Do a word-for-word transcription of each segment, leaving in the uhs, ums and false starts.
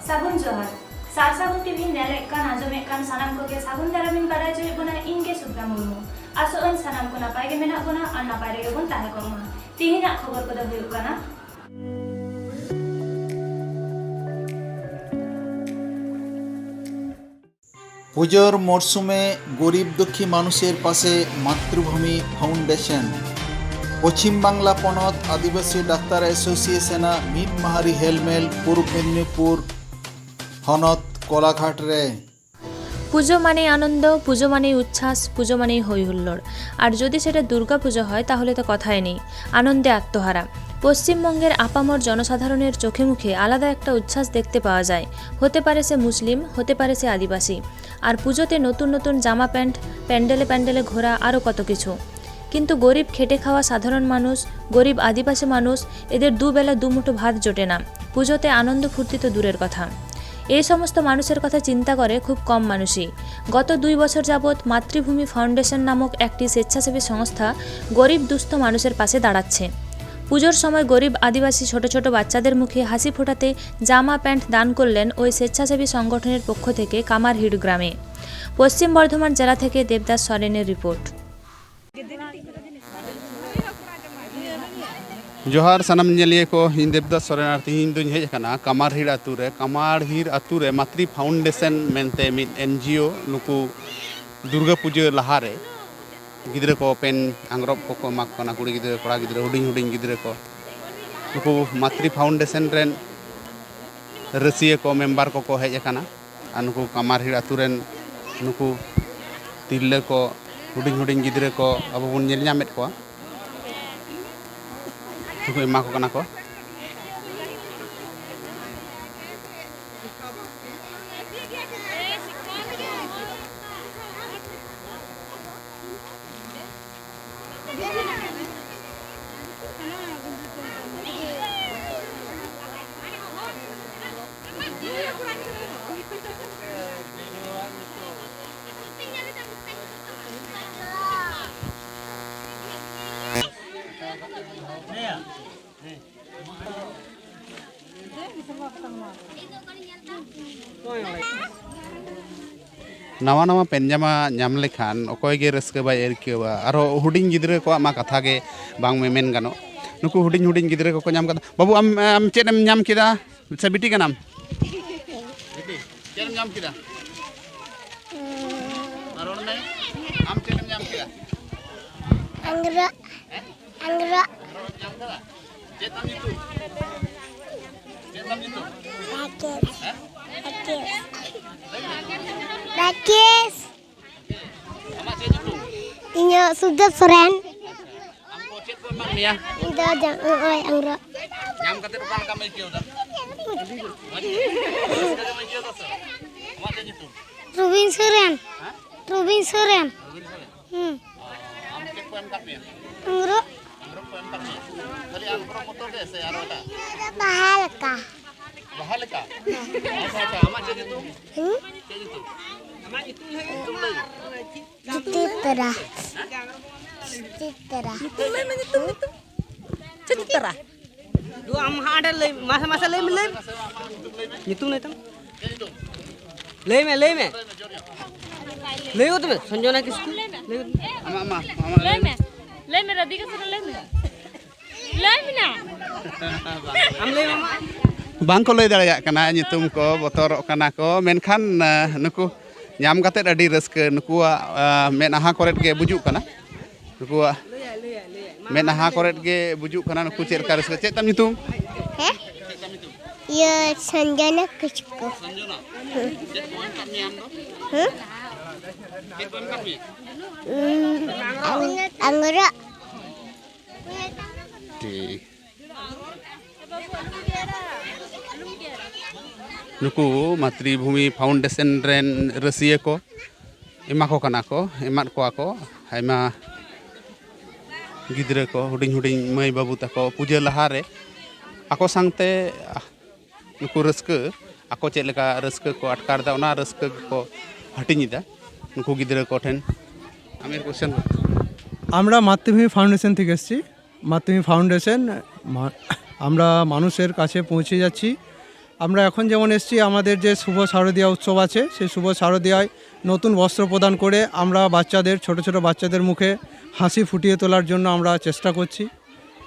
ᱥᱟᱹᱜᱩᱱ ᱡᱚᱦᱟᱨ᱾ ᱥᱟᱨ ᱥᱟᱹᱜᱩᱱ ᱴᱤᱵᱷᱤ ᱧᱮᱞᱮᱫ ᱠᱟᱱ, ᱟᱸᱡᱚᱢᱮᱫ ᱠᱟᱱ ᱥᱟᱱᱟᱢ ᱠᱚᱜᱮ ᱥᱟᱹᱜᱩᱱ ᱫᱟᱨᱟᱢᱤᱧ ᱵᱟᱰᱟᱭ ᱦᱚᱪᱚᱭᱮᱫ ᱵᱚᱱᱟ᱾ ᱤᱧ ᱜᱮ ᱥᱩᱵᱷᱨᱟ ᱢᱩᱨᱢᱩ᱾ ᱟᱥᱚᱜ ᱟᱹᱧ ᱥᱟᱱᱟᱢ ᱠᱚ ᱱᱟᱯᱟᱭ ᱜᱮ ᱢᱮᱱᱟᱜ ᱵᱚᱱᱟ ᱟᱨ ᱱᱟᱯᱟᱭ ᱨᱮᱜᱮ ᱵᱚᱱ ᱛᱟᱦᱮᱸ ᱠᱚᱜ ᱢᱟ᱾ ᱛᱤᱦᱤᱧᱟᱜ ᱠᱷᱚᱵᱚᱨ ᱠᱚᱫᱚ ᱦᱩᱭᱩᱜ ᱠᱟᱱᱟ᱾ পুজোর মরশুমে গরিব দুঃখী মানুষের পাশে মাতৃভূমি ফাউন্ডেশন। ᱯᱚᱪᱷᱤᱢ ᱵᱟᱝᱞᱟ ᱯᱚᱱᱚᱛ ᱟᱹᱫᱤᱵᱟᱹᱥᱤ ᱰᱟᱠᱛᱟᱨ ᱮᱥᱳᱥᱤᱭᱮᱥᱚᱱᱟᱜ ᱢᱤᱫ ᱢᱟᱦᱟ ᱨᱤ ᱦᱮᱞᱢᱮᱞ ᱯᱩᱨᱩᱵ ᱢᱮᱫᱽᱱᱤᱯᱩᱨ ᱦᱚᱱᱚᱛ ᱠᱚᱞᱟᱜᱷᱟᱴ ᱨᱮ᱾ পুজো মানেই আনন্দ, পুজো মানেই উচ্ছ্বাস, পুজো মানেই হই হুল্লোড়। আর যদি সেটা দুর্গা পুজো হয়, তাহলে তো কথাই নেই, আনন্দে আত্মহারা। পশ্চিমবঙ্গের আপামর জনসাধারণের চোখে মুখে আলাদা একটা উচ্ছ্বাস দেখতে পাওয়া যায়। হতে পারে সে মুসলিম, হতে পারে সে আদিবাসী। আর পুজোতে নতুন নতুন জামা প্যান্ট, প্যান্ডেলে প্যান্ডেলে ঘোরা, আরও কত কিছু। কিন্তু গরিব খেটে খাওয়া সাধারণ মানুষ, গরিব আদিবাসী মানুষ, এদের দুবেলা দুমুঠো ভাত জোটে না। পুজোতে আনন্দ ফুর্তি তো দূরের কথা। এই সমস্ত মানুষের কথা চিন্তা করে খুব কম মানুষই। গত দুই বছর যাবৎ মাতৃভূমি ফাউন্ডেশন নামক একটি স্বেচ্ছাসেবী সংস্থা গরিব দুস্থ মানুষের পাশে দাঁড়াচ্ছে। পুজোর সময় গরিব আদিবাসী ছোট ছোট বাচ্চাদের মুখে হাসি ফোটাতে জামা প্যান্ট দান করলেন ওই স্বেচ্ছাসেবী সংগঠনের পক্ষ থেকে কামারহিড় গ্রামে। পশ্চিম বর্ধমান জেলা থেকে দেবদাস সরেনের রিপোর্ট। ᱡᱚᱦᱟᱨ ᱥᱟᱱᱟᱢ ᱧᱮᱞᱤᱭᱟᱹ ᱠᱚ, ᱤᱧ ᱫᱮᱵᱽᱫᱟᱥ ᱥᱚᱨᱮᱱ ᱟᱨ ᱛᱤᱦᱤᱧ ᱫᱚᱧ ᱦᱮᱡ ᱟᱠᱟᱱᱟ ᱠᱟᱢᱟᱨᱦᱤᱲ ᱟᱹᱛᱩ ᱨᱮ᱾ ᱠᱟᱢᱟᱨᱦᱤᱲ ᱟᱹᱛᱩ ᱨᱮ ᱢᱟᱛᱨᱤ ᱯᱷᱟᱣᱩᱱᱰᱮᱥᱚᱱ ᱢᱮᱱᱛᱮ ᱢᱤᱫ ᱮᱱᱡᱤᱭᱳ ᱱᱩᱠᱩ ᱫᱩᱨᱜᱟᱹ ᱯᱩᱡᱟᱹ ᱞᱟᱦᱟᱨᱮ ᱜᱤᱫᱽᱨᱟᱹ ᱠᱚ ᱯᱮᱱ ᱟᱝᱨᱚᱵ ᱠᱚᱠᱚ ᱮᱢᱟ ᱠᱚ ᱠᱟᱱᱟ, ᱠᱩᱲᱤ ᱜᱤᱫᱽᱨᱟᱹ, ᱠᱚᱲᱟ ᱜᱤᱫᱽᱨᱟᱹ, ᱦᱩᱰᱤᱧ ᱦᱩᱰᱤᱧ ᱜᱤᱫᱽᱨᱟᱹ ᱠᱚ᱾ ᱱᱩᱠᱩ ᱢᱟᱛᱨᱤ ᱯᱷᱟᱣᱩᱱᱰᱮᱥᱚᱱ ᱨᱮᱱ ᱨᱟᱹᱥᱤᱭᱟᱹ ᱠᱚ, ᱢᱮᱢᱵᱟᱨ ᱠᱚᱠᱚ ᱦᱮᱡ ᱟᱠᱟᱱᱟ᱾ ᱟᱨ ᱱᱩᱠᱩ ᱠᱟᱢᱟᱨᱦᱤᱲ ᱟᱹᱛᱩ ᱨᱮᱱ ᱱᱩᱠᱩ ᱛᱤᱨᱞᱟᱹ ᱠᱚ, ᱦᱩᱰᱤᱧ ᱦᱩᱰᱤᱧ ᱜᱤᱫᱽᱨᱟᱹ ᱠᱚ ᱟᱵᱚ ᱵᱚᱱ ᱧᱮᱞ ᱧᱟᱢᱮᱫ ᱠᱚᱣᱟ᱾ ᱱᱩᱠᱩ ᱮᱢᱟ ᱠᱚ ᱠᱟᱱᱟ ᱠᱚ᱾ ᱱᱟᱣᱟ ᱱᱟᱣᱟ ᱯᱮᱱ ᱡᱟᱢᱟ ᱧᱟᱢ ᱞᱮᱠᱷᱟᱱ ᱚᱠᱚᱭ ᱜᱮ ᱨᱟᱹᱥᱠᱟᱹ ᱵᱟᱭ ᱟᱹᱭᱠᱟᱹᱣᱟ᱾ ᱟᱨᱦᱚᱸ ᱦᱩᱰᱤᱧ ᱜᱤᱫᱽᱨᱟᱹ ᱠᱚᱣᱟᱜ ᱢᱟ ᱠᱟᱛᱷᱟ ᱜᱮ ᱵᱟᱝ ᱢᱮᱢᱮᱱ ᱜᱟᱱᱚᱜ᱾ ᱱᱩᱠᱩ ᱦᱩᱰᱤᱧ ᱦᱩᱰᱤᱧ ᱜᱤᱫᱽᱨᱟᱹ ᱠᱚᱠᱚ ᱧᱟᱢ ᱠᱟᱫᱟ᱾ ᱵᱟᱹᱵᱩ, ᱟᱢ, ᱟᱢ ᱪᱮᱫ ᱮᱢ ᱧᱟᱢ ᱠᱮᱫᱟ? ᱥᱮ ᱵᱤᱴᱤ ᱠᱟᱱᱟᱢ? ᱵᱤᱴᱤ, ᱪᱮᱫ ᱮᱢ ᱧᱟᱢ ᱠᱮᱫᱟ? ᱢᱟ ᱨᱚᱲ ᱢᱮ᱾ ᱟᱢ ᱪᱮᱫ ᱮᱢ ᱧᱟᱢ ᱠᱮᱫᱟ? ᱟᱝᱨᱚᱜ᱾ ᱟᱝᱨᱚᱜ᱾ ᱟᱝᱨᱚᱜ ᱮᱢ ᱧᱟᱢ ᱠᱮᱫᱟ? ᱪᱮᱫ ᱛᱟᱢ ᱧᱩᱛᱩᱢ? ᱪᱮᱫ ᱛᱟᱢ ᱧᱩᱛᱩᱢ? ᱨᱟᱠᱮᱥ᱾ ᱦᱮᱸ? ᱨᱟᱠᱮᱥ᱾ ᱞᱟᱹᱭ ᱢᱮ᱾ ᱨᱟᱠᱮᱥ᱾ ᱟᱢᱟᱜ ᱪᱮᱫ ᱧᱩᱛᱩᱢ? ᱤᱧᱟᱹᱜ ᱥᱩᱠᱫᱮᱵ ᱥᱚᱨᱮᱱ᱾ ᱟᱢ ᱠᱚ ᱪᱮᱫ ᱠᱚ ᱮᱢᱟᱫ ᱢᱮᱭᱟ? ᱤᱧ ᱫᱚ ᱡᱟ-, ᱱᱚᱜᱼᱚᱭ ᱟᱝᱨᱚᱜ᱾ ᱧᱟᱢ ᱠᱟᱛᱮ ᱚᱠᱟ ᱞᱮᱠᱟᱢ ᱟᱹᱭᱠᱟᱹᱣ ᱮᱫᱟ? ᱢᱚᱡᱽ ᱜᱮ? ᱨᱟᱹᱥᱠᱟᱹ ᱜᱮᱢ ᱟᱹᱭᱠᱟᱹᱣ ᱮᱫᱟ ᱥᱮ? ᱟᱢᱟᱜ ᱪᱮᱫ ᱧᱩᱛᱩᱢ? ᱨᱚᱵᱤᱱ ᱥᱚᱨᱮᱱ᱾ ᱦᱮᱸ? ᱨᱚᱵᱤᱱ ᱥᱚᱨᱮᱱ᱾ ᱨᱚᱵᱤᱱ ᱥᱚᱨᱮᱱ? ᱦᱩᱸ᱾ ᱚ, ᱟᱢ ᱪᱮᱫ ᱠᱚ ᱮᱢ ᱠᱟᱫ ᱢᱮᱭᱟ? ᱟᱝᱨᱚᱜ᱾ ᱟᱝᱨᱚᱜ ᱠᱚ ᱮᱢ ᱠᱟᱫ ᱢᱮᱭᱟ? ᱠᱷᱟᱹᱞᱤ ᱟᱝᱨᱚᱜ ᱢᱚᱛᱚ ᱜᱮ ᱥᱮ ᱟᱨᱚ ᱮᱴᱟᱜ? ᱵᱟᱦᱟ ᱞᱮᱠᱟ᱾ ᱵᱟᱦᱟ ᱞᱮᱠᱟ? ᱟᱪᱪᱷᱟ, ᱟᱪᱪᱷᱟ, ᱟᱢᱟᱜ ᱪᱮᱫ ᱧᱩᱛᱩᱢ? ᱦᱩᱸ? ᱪᱮᱫ ᱧᱩᱛᱩᱢ? ᱧᱩᱛᱩᱢ ᱞᱟᱹᱭ ᱢᱮ᱾ ᱪᱤᱛᱨᱟ᱾ ᱪᱤᱛᱨᱟ᱾ ᱧᱩᱛᱩᱢ ᱞᱟᱹᱭ ᱢᱮ, ᱧᱩᱛᱩᱢ, ᱧᱩᱛᱩᱢ᱾ ᱪᱤᱛᱨᱟ᱾ ᱫᱩ ᱟᱢ ᱦᱟᱸᱰᱮ ᱞᱟᱹᱭ, ᱢᱟᱥᱮ, ᱢᱟᱥᱮ ᱞᱟᱹᱭ ᱢᱮ, ᱞᱟᱹᱭ ᱢᱮ᱾ ᱧᱩᱛᱩᱢ ᱞᱟᱹᱭ ᱛᱟᱢ᱾ ᱞᱟᱹᱭ ᱢᱮ, ᱞᱟᱹᱭ ᱢᱮ᱾ ᱞᱟᱹᱭ ᱜᱚᱫ ᱢᱮ, ᱥᱚᱧᱡᱚᱱᱟ ᱠᱤᱥᱠᱩ᱾ ᱞᱟᱹᱭ ᱜᱚᱫ ᱢᱮ᱾ ᱟᱢᱟᱜ ᱢᱟ, ᱟᱢᱟᱜ ᱞᱟᱹᱭ ᱞᱟᱹᱭ ᱢᱮ᱾ ᱢᱮ᱾ ᱞᱟᱹᱭ ᱢᱮ, ᱨᱟᱫᱷᱤᱠᱟ ᱥᱚᱨᱮᱱ, ᱞᱟᱹᱭ ᱢᱮ᱾ ᱞᱟᱹᱭ ᱢᱮ ᱱᱟ᱾ ᱟᱢ ᱞᱟᱹᱭ ᱢᱮ ᱢᱟ᱾ ᱵᱟᱝ ᱠᱚ ᱞᱟᱹᱭ ᱫᱟᱲᱮᱭᱟᱜ ᱠᱟᱱᱟ, ᱧᱩᱛᱩᱢ ᱠᱚ ᱵᱚᱛᱚᱨᱚᱜ ᱠᱟᱱᱟ ᱠᱚ, ᱢᱮᱱᱠᱷᱟᱱ, ᱟᱸ, ᱱᱩᱠᱩ ᱧᱟᱢ ᱠᱟᱛᱮᱫ ᱟᱹᱰᱤ ᱨᱟᱹᱥᱠᱟᱹ, ᱱᱩᱠᱩᱣᱟᱜ, ᱟᱸ, ᱢᱮᱫᱦᱟ ᱠᱚᱨᱮᱫ ᱜᱮ ᱵᱩᱡᱩᱜ ᱠᱟᱱᱟ᱾ ᱱᱩᱠᱩᱣᱟᱜ ᱢᱮᱫᱦᱟ ᱠᱚᱨᱮᱫ ᱜᱮ ᱵᱩᱡᱩᱜ ᱠᱟᱱᱟ, ᱱᱩᱠᱩ ᱪᱮᱫ ᱞᱮᱠᱟ ᱨᱟᱹᱥᱠᱟᱹ᱾ ᱪᱮᱫ ᱛᱟᱢ ᱧᱩᱛᱩᱢ? ᱦᱮᱸ? ᱤᱭᱟᱹ, ᱥᱚᱧᱡᱚᱱᱟ ᱠᱤᱥᱠᱩ᱾ ᱦᱩᱸ? ᱩᱸ, ᱟᱝ-, ᱟᱝᱨᱚᱜ᱾ ᱴᱷᱤᱠ᱾ ᱱᱩᱠᱩ ᱢᱟᱛᱨᱤᱵᱷᱩᱢᱤ ᱯᱷᱟᱣᱩᱱᱰᱮᱥᱚᱱ ᱨᱮᱱ ᱨᱟᱹᱥᱤᱭᱟᱹ ᱠᱚ ᱮᱢᱟ ᱠᱚ ᱠᱟᱱᱟ ᱠᱚ, ᱮᱢᱟᱫ ᱠᱚᱣᱟ ᱠᱚ ᱟᱭᱢᱟ ᱜᱤᱫᱽᱨᱟᱹ ᱠᱚ, ᱦᱩᱰᱤᱧ ᱦᱩᱰᱤᱧ ᱢᱟᱹᱭ ᱵᱟᱹᱵᱩ ᱛᱟᱠᱚ ᱯᱩᱡᱟᱹ ᱞᱟᱦᱟᱨᱮ ᱟᱠᱚ ᱥᱟᱶᱛᱮ ᱱᱩᱠᱩ ᱨᱟᱹᱥᱠᱟᱹ, ᱟᱠᱚ ᱪᱮᱫ ᱞᱮᱠᱟ ᱨᱟᱹᱥᱠᱟᱹ ᱠᱚ ᱟᱴᱠᱟᱨ ᱮᱫᱟ, ᱚᱱᱟ ᱨᱟᱹᱥᱠᱟᱹ ᱜᱮᱠᱚ ᱦᱟᱹᱴᱤᱧ ᱮᱫᱟ ᱱᱩᱠᱩ ᱜᱤᱫᱽᱨᱟᱹ ᱠᱚᱴᱷᱮᱱ᱾ আমি কোশ্চেন করছি। আমরা মাতৃভূমি ফাউন্ডেশন থেকে এসেছি। মাতৃভূমি ফাউন্ডেশন মা-, আমরা মানুষের কাছে পৌঁছে যাচ্ছি। আমরা এখন যেমন এসছি, আমাদের যে শুভ শারদীয়া উৎসব আছে, সেই শুভ শারদীয়ায় নতুন বস্ত্র প্রদান করে আমরা বাচ্চাদের, ছোট ছোট বাচ্চাদের মুখে হাসি ফুটিয়ে তোলার জন্য আমরা চেষ্টা করছি।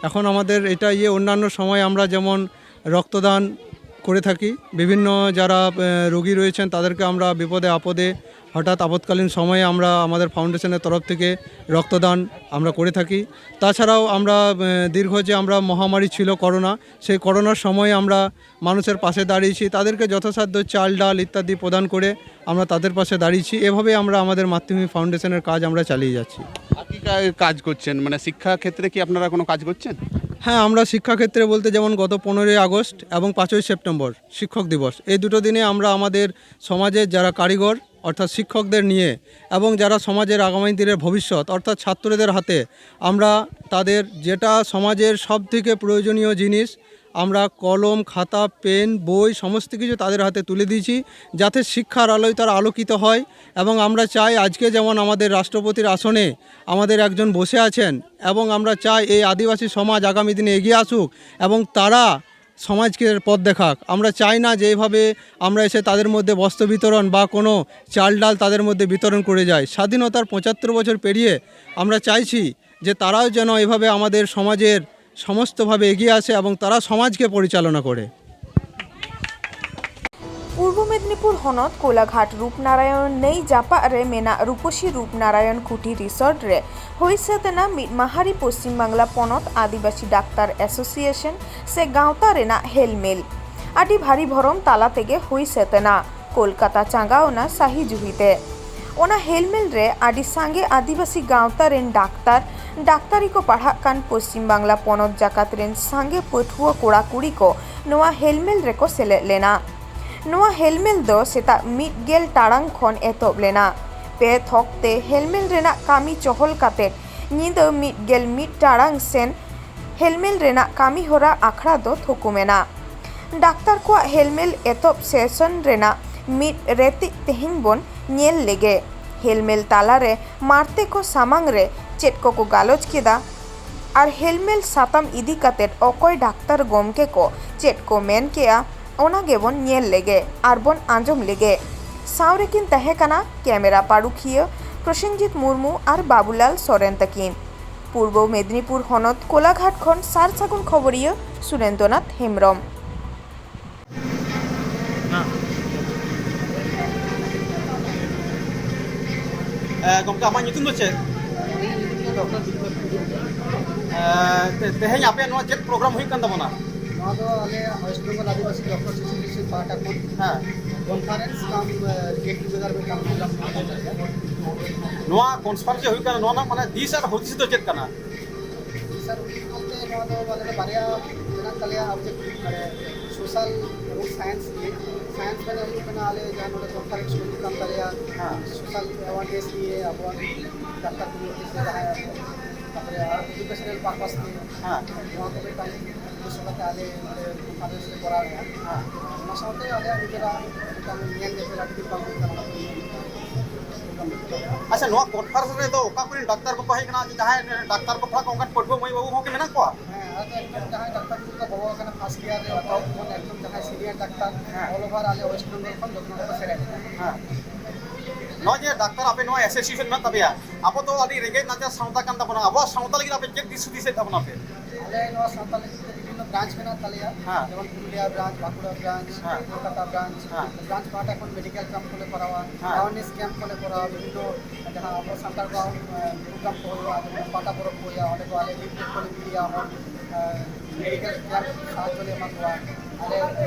এখন আমাদের এটা ইয়ে, অন্যান্য সময় আমরা যেমন রক্তদান করে থাকি, বিভিন্ন যারা আহ, রোগী রয়েছেন তাদেরকে আমরা বিপদে আপদে, হঠাৎ আপৎকালীন সময়ে আমরা আমাদের ফাউন্ডেশনের তরফ থেকে রক্তদান আমরা করে থাকি। তাছাড়াও আমরা আহ, দীর্ঘ যে আমরা মহামারী ছিল করোনা, সেই করোনার সময় আমরা মানুষের পাশে দাঁড়িয়েছি, তাদেরকে যথাসাধ্য চাল ডাল ইত্যাদি প্রদান করে আমরা তাদের পাশে দাঁড়িয়েছি। এভাবে আমরা আমাদের মাতৃভূমি ফাউন্ডেশনের কাজ আমরা চালিয়ে যাচ্ছি। আর কি কা- কাজ করছেন, মানে শিক্ষা ক্ষেত্রে কি আপনারা কোনো কাজ করছেন? হ্যাঁ, আমরা শিক্ষাক্ষেত্রে বলতে যেমন গত পনেরোই আগস্ট এবং পাঁচই সেপ্টেম্বর শিক্ষক দিবস, এই দুটো দিনে আমরা আমাদের সমাজের যারা কারিগর অর্থাৎ শিক্ষকদের নিয়ে এবং যারা সমাজের আগামী দিনের ভবিষ্যৎ অর্থাৎ ছাত্রদের হাতে আমরা তাদের যেটা সমাজের সব থেকে প্রয়োজনীয় জিনিস, আমরা কলম, খাতা, পেন, বই সমস্ত কিছু তাদের হাতে তুলে দিয়েছি, যাতে শিক্ষার আলোয় তারা আলোকিত হয়। এবং আমরা চাই আজকে যেমন আমাদের রাষ্ট্রপতির আসনে আমাদের একজন বসে আছেন, এবং আমরা চাই এই আদিবাসী সমাজ আগামী দিনে এগিয়ে আসুক এবং তারা সমাজকে পথ দেখাক। আমরা চাই না যে এইভাবে আমরা এসে তাদের মধ্যে বস্ত্র বিতরণ বা কোনো চাল ডাল তাদের মধ্যে বিতরণ করে যাই। স্বাধীনতার পঁচাত্তর বছর পেরিয়ে আমরা চাইছি যে তারাও যেন এভাবে আমাদের সমাজের সমস্তভাবে এগিয়ে আসে এবং তারা সমাজকে পরিচালনা করে। ᱯᱩᱨᱵᱚ ᱢᱮᱫᱤᱱᱤᱯᱩᱨ ᱦᱚᱱᱚᱛ ᱠᱳᱞᱟᱜᱷᱟᱴ ᱨᱩᱯᱱᱟᱨᱟᱭᱚᱱ ᱱᱟᱹᱭ ᱡᱟᱯᱟᱜ ᱨᱮ ᱢᱮᱱᱟᱜ ᱨᱩᱯᱚᱥᱤ ᱨᱩᱯᱱᱟᱨᱟᱭᱚᱱ ᱠᱩᱴᱤ ᱨᱤᱥᱚᱨᱴ ᱨᱮ ᱦᱩᱭ ᱥᱟᱹᱛ ᱮᱱᱟ ᱢᱤᱫ ᱢᱟᱦᱟᱨᱤ ᱯᱚᱥᱪᱤᱢ ᱵᱟᱝᱞᱟ ᱯᱚᱱᱚᱛ ᱟᱹᱫᱤᱵᱟᱹᱥᱤ ᱰᱟᱠᱛᱟᱨ ᱮᱥᱳᱥᱤᱭᱮᱥᱚᱱ ᱥᱮ ᱜᱟᱶᱛᱟ ᱨᱮᱱᱟᱜ ᱦᱮᱞᱢᱮᱞ᱾ ᱟᱹᱰᱤ ᱵᱷᱟᱹᱨᱤ ᱵᱷᱚᱨᱚᱢ ᱛᱟᱞᱟ ᱛᱮᱜᱮ ᱦᱩᱭ ᱥᱟᱹᱛ ᱮᱱᱟ᱾ ᱠᱳᱞᱠᱟᱛᱟ ᱪᱟᱸᱜᱟᱣ ᱮᱱᱟ ᱥᱟᱹᱦᱤ ᱡᱩᱦᱤ ᱛᱮ᱾ ᱚᱱᱟ ᱦᱮᱞᱢᱮᱞ ᱨᱮ ᱟᱹᱰᱤ ᱥᱟᱸᱜᱮ ᱟᱹᱫᱤᱵᱟᱹᱥᱤ ᱜᱟᱶᱛᱟ ᱨᱮᱱ ᱰᱟᱠᱛᱟᱨ, ᱰᱟᱠᱛᱟᱨᱤ ᱠᱚ ᱯᱟᱲᱦᱟᱜ ᱠᱟᱱ ᱯᱚᱥᱪᱤᱢ ᱵᱟᱝᱞᱟ ᱯᱚᱱᱚᱛ ᱡᱟᱠᱟᱛ ᱨᱮᱱ ᱥᱟᱸᱜᱮ ᱯᱟᱹᱴᱷᱩᱣᱟᱹ ᱠᱚᱲᱟ ᱠᱩᱲᱤ ᱠᱚ ᱱᱚᱣᱟ ᱦᱮᱞᱢᱮᱞ ᱨᱮᱠᱚ ᱥᱮᱞᱮᱫ ᱞᱮᱱᱟ᱾ ᱱᱚᱣᱟ ᱦᱮᱞᱢᱮᱞ ᱫᱚ ᱥᱮᱛᱟᱜ ᱢᱤᱫ ᱜᱮᱞ ᱴᱟᱲᱟᱝ ᱠᱷᱚᱱ ᱮᱛᱚᱦᱚᱵ ᱞᱮᱱᱟ᱾ ᱯᱮ ᱛᱷᱚᱠ ᱛᱮ ᱦᱮᱞᱢᱮᱞ ᱨᱮᱱᱟᱜ ᱠᱟᱹᱢᱤ ᱪᱚᱦᱚᱞ ᱠᱟᱛᱮ ᱧᱤᱫᱟᱹ ᱢᱤᱫ ᱜᱮᱞ ᱢᱤᱫ ᱴᱟᱲᱟᱝ ᱥᱮᱱ ᱦᱮᱞᱢᱮᱞ ᱨᱮᱱᱟᱜ ᱠᱟᱹᱢᱤ ᱦᱚᱨᱟ ᱟᱠᱷᱲᱟ ᱫᱚ ᱛᱷᱩᱠᱩᱢ ᱮᱱᱟ᱾ ᱰᱟᱠᱛᱟᱨ ᱠᱚᱣᱟᱜ ᱦᱮᱞᱢᱮᱞ ᱮᱛᱚᱦᱚᱵ ᱥᱮᱥᱚᱱ ᱨᱮᱱᱟᱜ ᱢᱤᱫ ᱨᱮᱛᱤᱡ ᱛᱮᱦᱮᱧ ᱵᱚᱱ ᱧᱮᱞ ᱞᱮᱜᱮ᱾ ᱦᱮᱞᱢᱮᱞ ᱛᱟᱞᱟᱨᱮ ᱢᱟᱨᱛᱮ ᱠᱚ ᱥᱟᱢᱟᱝ ᱨᱮ ᱪᱮᱫ ᱠᱚᱠᱚ ᱜᱟᱞᱚᱪ ᱠᱮᱫᱟ ᱟᱨ ᱦᱮᱞᱢᱮᱞ ᱥᱟᱛᱟᱢ ᱤᱫᱤ ᱠᱟᱛᱮ ᱚᱠᱚᱭ ᱰᱟᱠᱛᱟᱨ ᱜᱚᱢᱠᱮ ᱠᱚ ᱪᱮᱫ ᱠᱚ ᱢᱮᱱ ᱠᱮᱜᱼᱟ, ᱚᱱᱟ ᱜᱮᱵᱚᱱ ᱧᱮᱞ ᱞᱮᱜᱮ ᱟᱨ ᱵᱚᱱ ᱟᱸᱡᱚᱢ ᱞᱮᱜᱮ᱾ ᱥᱟᱶ ᱨᱮᱠᱤᱱ ᱛᱟᱦᱮᱸ ᱠᱟᱱᱟ ᱠᱮᱢᱮᱨᱟ ᱯᱟᱹᱨᱩᱠᱷᱤᱭᱟᱹ ᱯᱨᱚᱥᱮᱱᱡᱤᱛ ᱢᱩᱨᱢᱩ ᱟᱨ ᱵᱟᱵᱩᱞᱟᱞ ᱥᱚᱨᱮᱱ ᱛᱟᱹᱠᱤᱱ᱾ ᱯᱩᱨᱵᱚ ᱢᱮᱫᱤᱱᱤᱯᱩᱨ ᱦᱚᱱᱚᱛ ᱠᱳᱞᱟᱜᱷᱟᱴ ᱠᱷᱚᱱ ᱥᱟᱨ ᱥᱟᱹᱜᱩᱱ ᱠᱷᱚᱵᱚᱨᱤᱭᱟᱹ ᱥᱩᱨᱮᱱᱫᱨᱚᱱᱟᱛᱷ ᱦᱮᱢᱵᱨᱚᱢ᱾ ᱮ, ᱜᱚᱢᱠᱮ, ᱟᱢᱟᱜ ᱧᱩᱛᱩᱢ ᱫᱚ ᱪᱮᱫ? ᱤᱧ ᱧᱩᱛᱩᱢ ᱫᱚ ᱰᱚᱠᱴᱚᱨ ᱵᱤᱯᱞᱚᱵ ᱴᱩᱰᱩ᱾ ᱮ, ᱛᱮ-, ᱛᱮᱦᱮᱧ ᱟᱯᱮᱭᱟᱜ ᱱᱚᱣᱟ ᱪᱮᱫ ᱯᱨᱳᱜᱨᱟᱢ ᱦᱩᱭᱩᱜ ᱠᱟᱱ ᱛᱟᱵᱚᱱᱟ? ᱱᱚᱣᱟ ᱫᱚ ᱟᱞᱮ ᱳᱭᱮᱥᱴ ᱵᱮᱝᱜᱚᱞ ᱟᱹᱫᱤᱵᱟᱹᱥᱤ ᱰᱚᱠᱴᱚᱨ ᱮᱥᱳᱥᱤᱭᱮᱥᱚᱱ ᱯᱟᱦᱴᱟ ᱠᱷᱚᱱ ᱦᱮᱸ᱾ ᱠᱚᱱᱯᱷᱟᱨᱮᱱᱥ ᱠᱟᱢ, ᱮ, ᱜᱮᱴ ᱴᱩᱜᱮᱫᱟᱨ ᱢᱤᱫᱴᱟᱝ ᱯᱨᱳᱜᱨᱟᱢ ᱦᱩᱭᱩᱜ ᱠᱟᱱ ᱛᱟᱞᱮᱭᱟ᱾ ᱱᱚᱣᱟ ᱠᱚᱱᱯᱷᱟᱨᱮᱱᱥ ᱡᱮ ᱦᱩᱭᱩᱜ ᱠᱟᱱᱟ, ᱱᱚᱣᱟ ᱨᱮᱱᱟᱜ ᱢᱟᱱᱮ ᱫᱤᱥ ᱟᱨ ᱦᱩᱫᱤᱥ ᱫᱚ ᱪᱮᱫ ᱠᱟᱱᱟ? ᱥᱟᱨ, ᱩᱱᱤ ᱵᱚᱞᱛᱮ ᱱᱚᱣᱟ ᱫᱚ ᱟᱞᱮ ᱫᱚ ᱵᱟᱨᱭᱟ ᱢᱮᱱᱟᱜ ᱛᱟᱞᱮᱭᱟ ᱚᱵᱡᱮᱠᱴᱤᱵᱷ, ᱢᱟᱱᱮ ᱥᱳᱥᱟᱞ ᱮᱵᱚᱝ ᱥᱟᱭᱮᱱᱥ ᱱᱤᱭᱮ᱾ ᱥᱟᱭᱮᱱᱥ ᱢᱟᱱᱮ ᱦᱩᱭᱩᱜ ᱠᱟᱱᱟ ᱟᱞᱮ ᱡᱟᱦᱟᱸ ᱱᱚᱰᱮ ᱠᱚᱱᱯᱷᱟᱨᱮᱱᱥ ᱠᱚ ᱦᱩᱭᱩᱜ ᱠᱟᱱ ᱛᱟᱞᱮᱭᱟ, ᱦᱮᱸ᱾ ᱥᱳᱥᱟᱞ ᱮᱣᱟᱨᱱᱮᱥ ᱱᱤᱭᱮ ᱟᱵᱚᱣᱟᱜ ᱰᱟᱠᱛᱟᱨ ᱠᱚᱢᱤᱭᱩᱱᱤᱴᱤ ᱥᱮ ᱡᱟᱦᱟᱸᱭ, ᱛᱟᱨᱯᱚᱨᱮ ᱟᱨ ᱮᱰᱩᱠᱮᱥᱚᱱᱟᱞ ᱯᱟᱨᱯᱟᱥ ᱱᱤᱭᱮ᱾ ᱦᱮᱸ᱾ ᱱᱚᱣᱟ ᱠᱚ ᱢᱤᱫᱴᱟᱝ ᱩᱫᱽᱫᱮᱥᱥᱚ ᱠᱟᱛᱮ ᱟᱞᱮ ᱱᱚᱰᱮ ᱠᱚᱱᱯᱷᱟᱨᱮᱱᱥ ᱞᱮ ᱠᱚᱨᱟᱣᱮᱫᱼᱟ᱾ ᱦᱮᱸ᱾ ᱚᱱᱟ ᱥᱟᱶᱛᱮ ᱟᱞᱮᱭᱟᱜ ᱱᱤᱡᱮᱨᱟᱜ ᱢᱤᱫᱴᱟᱝ ᱧᱮᱞ ᱧᱮᱯᱮᱞ ᱟᱹᱰᱤ ᱫᱤᱱ ᱵᱟᱝ ᱦᱩᱭ ᱠᱟᱱᱟ, ᱚᱱᱟ ᱠᱚ ᱧᱮᱞ ᱧᱮᱯᱮᱞ᱾ ᱟᱪᱪᱷᱟ, ᱱᱚᱣᱟ ᱠᱚᱱᱯᱷᱟᱨᱮᱱᱥ ᱨᱮᱫᱚ ᱚᱠᱟ ᱠᱚᱨᱮᱱ ᱰᱟᱠᱛᱟᱨ ᱠᱚᱠᱚ ᱦᱮᱡ ᱠᱟᱱᱟ? ᱡᱟᱦᱟᱸᱭ ᱰᱟᱠᱛᱟᱨ ᱠᱚ ᱯᱟᱲᱦᱟᱜ ᱠᱟᱱᱟ, ᱚᱱᱠᱟᱱ ᱯᱟᱹᱴᱷᱩᱣᱟᱹ ᱢᱟᱹᱭ ᱵᱟᱹᱵᱩ ᱦᱚᱸ ᱠᱤ ᱢᱮᱱᱟᱜ ᱠᱚᱣᱟ? ᱦᱮᱸ, ᱟᱫᱚ ᱮᱠᱫᱚᱢ ᱡᱟᱦᱟᱸᱭ ᱰᱟᱠᱛᱟᱨ ᱠᱚ ᱵᱚᱞᱚ ᱟᱠᱟᱱᱟ ᱯᱷᱟᱥᱴ ᱤᱭᱟᱨ ᱨᱮ, ᱚᱠᱟ ᱠᱷᱚᱱ ᱮᱠᱫᱚᱢ ᱡᱟᱦᱟᱸᱭ ᱥᱤᱱᱤᱭᱟᱨ ᱰᱟᱠᱛᱟᱨ ᱦᱮᱸ᱾ ᱚᱞ ᱳᱵᱷᱟᱨ ᱟᱞᱮ ᱳᱭᱮᱥᱴ ᱵᱮᱝᱜᱚᱞ ᱠᱷᱚᱱ ᱡᱚᱛᱚ ᱦᱚᱲ ᱠᱚ ᱥᱮᱞᱮᱫ ᱟᱠᱟᱱᱟ᱾ ᱦᱮᱸ᱾ ᱱᱚᱜᱼᱚᱭ ᱡᱮ ᱰᱟᱠᱛᱟᱨ ᱟᱯᱮ ᱱᱚᱣᱟ ᱮᱥᱳᱥᱤᱭᱮᱥᱚᱱ ᱢᱮᱱᱟᱜ ᱛᱟᱯᱮᱭᱟ, ᱟᱵᱚ ᱫᱚ ᱟᱹᱰᱤ ᱨᱮᱸᱜᱮᱡ ᱱᱟᱪᱟᱨ ᱥᱟᱶᱛᱟ ᱠᱟᱱ ᱛᱟᱵᱚᱱᱟ, ᱟᱵᱚᱣᱟᱜ ᱥᱟᱶᱛᱟ ᱞᱟᱹᱜᱤᱫ ᱟᱯᱮ ᱪᱮᱫ ᱫᱤᱥ ᱦᱩᱫᱤᱥ ᱮᱫ ᱛᱟᱵᱚᱱᱟ ᱯᱮ? ᱟᱞᱮ ᱱᱚᱣᱟ ᱥᱟᱶᱛᱟ ᱞᱟᱹᱜᱤᱫ ᱛᱮ ᱵᱤᱵᱷᱤᱱᱱᱚ ᱵᱨᱟᱧᱪ ᱢᱮᱱᱟᱜ ᱛᱟᱞᱮᱭᱟ, ᱦᱮᱸ᱾ ᱡᱮᱢᱚᱱ ᱯᱩᱨᱩᱞᱤᱭᱟ ᱵᱨᱟᱧᱪ, ᱵᱟᱸᱠᱩᱲᱟ ᱵᱨᱟᱧᱪ, ᱦᱮᱸ᱾ ᱠᱳᱞᱠᱟᱛᱟ ᱵᱨᱟᱧᱪ, ᱦᱮᱸ᱾ ᱵᱨᱟᱧᱪ ᱯᱟᱦᱴᱟ ᱠᱷᱚᱱ ᱢᱮᱰᱤᱠᱮᱞ ᱠᱮᱢᱯ ᱠᱚᱞᱮ ᱠᱚᱨᱟᱣᱟ, ᱦᱮᱸ᱾ ᱮᱣᱟᱨᱱᱮᱥ ᱠᱮᱢᱯ ᱠᱚᱞᱮ ᱠᱚᱨᱟᱣᱟ, ᱵᱤᱵᱷᱤᱱᱱᱚ ᱡᱟᱦᱟᱸ ᱟᱵᱚ ᱥᱟᱱᱛᱟᱲ ᱠᱚᱣᱟᱜ, ᱮ, ᱯᱨᱳᱜᱨᱟᱢ ᱠᱚ ᱦᱩᱭᱩᱜᱼᱟ, ᱡᱮᱢᱚᱱ ᱯᱟᱛᱟ ᱯᱚᱨᱚᱵᱽ ᱠᱚ ᱦᱩᱭᱩᱜᱼᱟ, ᱚᱸᱰᱮ ᱠᱚ ᱟᱞᱮ ᱞᱤᱯᱷᱞᱮᱴ ᱠᱚᱞᱮ ᱤᱫᱤᱭᱟ, ᱮᱢᱚᱱ, ᱮ, ᱢᱮᱰᱤᱠᱮᱞ ᱠᱮᱢᱯ ᱥᱟᱦᱟᱡᱽᱡᱚ ᱞᱮ ᱮᱢᱟ ᱠᱚᱣᱟ᱾ ᱟᱞᱮ, ᱮ,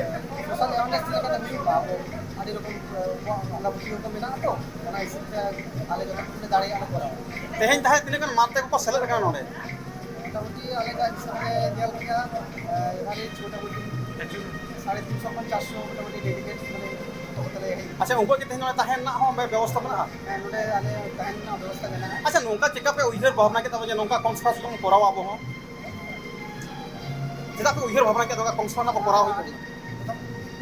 ᱥᱳᱥᱟᱞ ᱮᱣᱟᱨᱱᱮᱥ ᱞᱮᱠᱟᱛᱮ ᱦᱩᱭᱩᱜᱼᱟ, ᱟᱵᱚ ᱟᱹᱰᱤ ᱨᱚᱠᱚᱢ, ᱮ, ᱵᱚᱸᱜᱟ ᱵᱩᱨᱩ ᱠᱚ ᱢᱮᱱᱟᱜᱼᱟ ᱛᱚ, ᱚᱱᱟ ᱦᱤᱥᱟᱹᱵ ᱛᱮ ᱟᱞᱮ ᱡᱚᱛᱚ ᱠᱤᱪᱷᱩ ᱞᱮ ᱫᱟᱲᱮᱭᱟᱜᱼᱟ ᱞᱮ ᱠᱚᱨᱟᱣᱟ᱾ ᱛᱮᱦᱮᱧ ᱛᱟᱦᱮᱸ ᱛᱤᱱᱟᱹᱜ ᱜᱟᱱ ᱢᱟᱱᱛᱮ ᱠᱚᱠᱚ ᱥᱮᱞᱮᱫ ᱟᱠᱟᱱᱟ ᱱᱚᱰᱮ? ᱢᱚᱴᱟᱢᱩᱴᱤ ᱟᱞᱮ ᱡᱟ ᱦᱤᱥᱟᱹᱵ ᱞᱮ ᱧᱮᱞ ᱠᱮᱜᱼᱟ, ᱮ, ᱮᱵᱷᱟᱨᱮᱡᱽ ᱢᱚᱴᱟᱢᱩᱴᱤ ᱥᱟᱲᱮ ᱛᱤᱱᱥᱚ ᱠᱷᱚᱱ ᱪᱟᱨᱥᱚ ᱢᱚᱴᱟᱢᱩᱴᱤ ᱰᱮᱞᱤᱜᱮᱴ ᱢᱟᱱᱮ ᱡᱚᱛᱚ ᱠᱚᱛᱮ ᱞᱮ ᱦᱮᱡ ᱮᱱᱟ᱾ ᱟᱪᱪᱷᱟ, ᱩᱱᱠᱩᱣᱟᱜ ᱠᱤ ᱛᱮᱦᱮᱧ ᱱᱚᱰᱮ ᱛᱟᱦᱮᱸ ᱨᱮᱱᱟᱜ ᱦᱚᱸ ᱵᱮ-, ᱵᱮᱵᱚᱥᱛᱷᱟ ᱢᱮᱱᱟᱜᱼᱟ? ᱦᱮᱸ, ᱱᱚᱰᱮ ᱟᱞᱮ ᱛᱟᱦᱮᱸ ᱨᱮᱱᱟᱜ ᱵᱮᱵᱚᱥᱛᱷᱟ ᱢᱮᱱᱟᱜᱼᱟ᱾ ᱟᱪᱪᱷᱟ, ᱱᱚᱝᱠᱟ ᱪᱮᱠᱟ ᱯᱮ ᱩᱭᱦᱟᱹᱨ ᱵᱷᱟᱵᱽᱱᱟ ᱠᱮᱫᱟ ᱡᱮ ᱱᱚᱝᱠᱟ ᱠᱚᱱᱯᱷᱟᱨᱮᱱᱥ ᱵᱚᱱ ᱠᱚᱨᱟᱣᱟ ᱟᱵᱚ ᱦᱚᱸ? ᱪᱮᱫᱟᱜ ᱯᱮ ᱩᱭᱦᱟᱹᱨ ᱵᱷᱟᱵᱽᱱᱟ ᱠᱮᱫᱟ ᱱᱚᱝᱠᱟ ᱠᱚᱱᱯᱷᱟᱨᱮᱱᱥ ᱵᱚᱱ ᱠᱚᱨᱟᱣ ᱦᱩᱭᱩᱜᱼᱟ? ᱟᱹᱰᱤ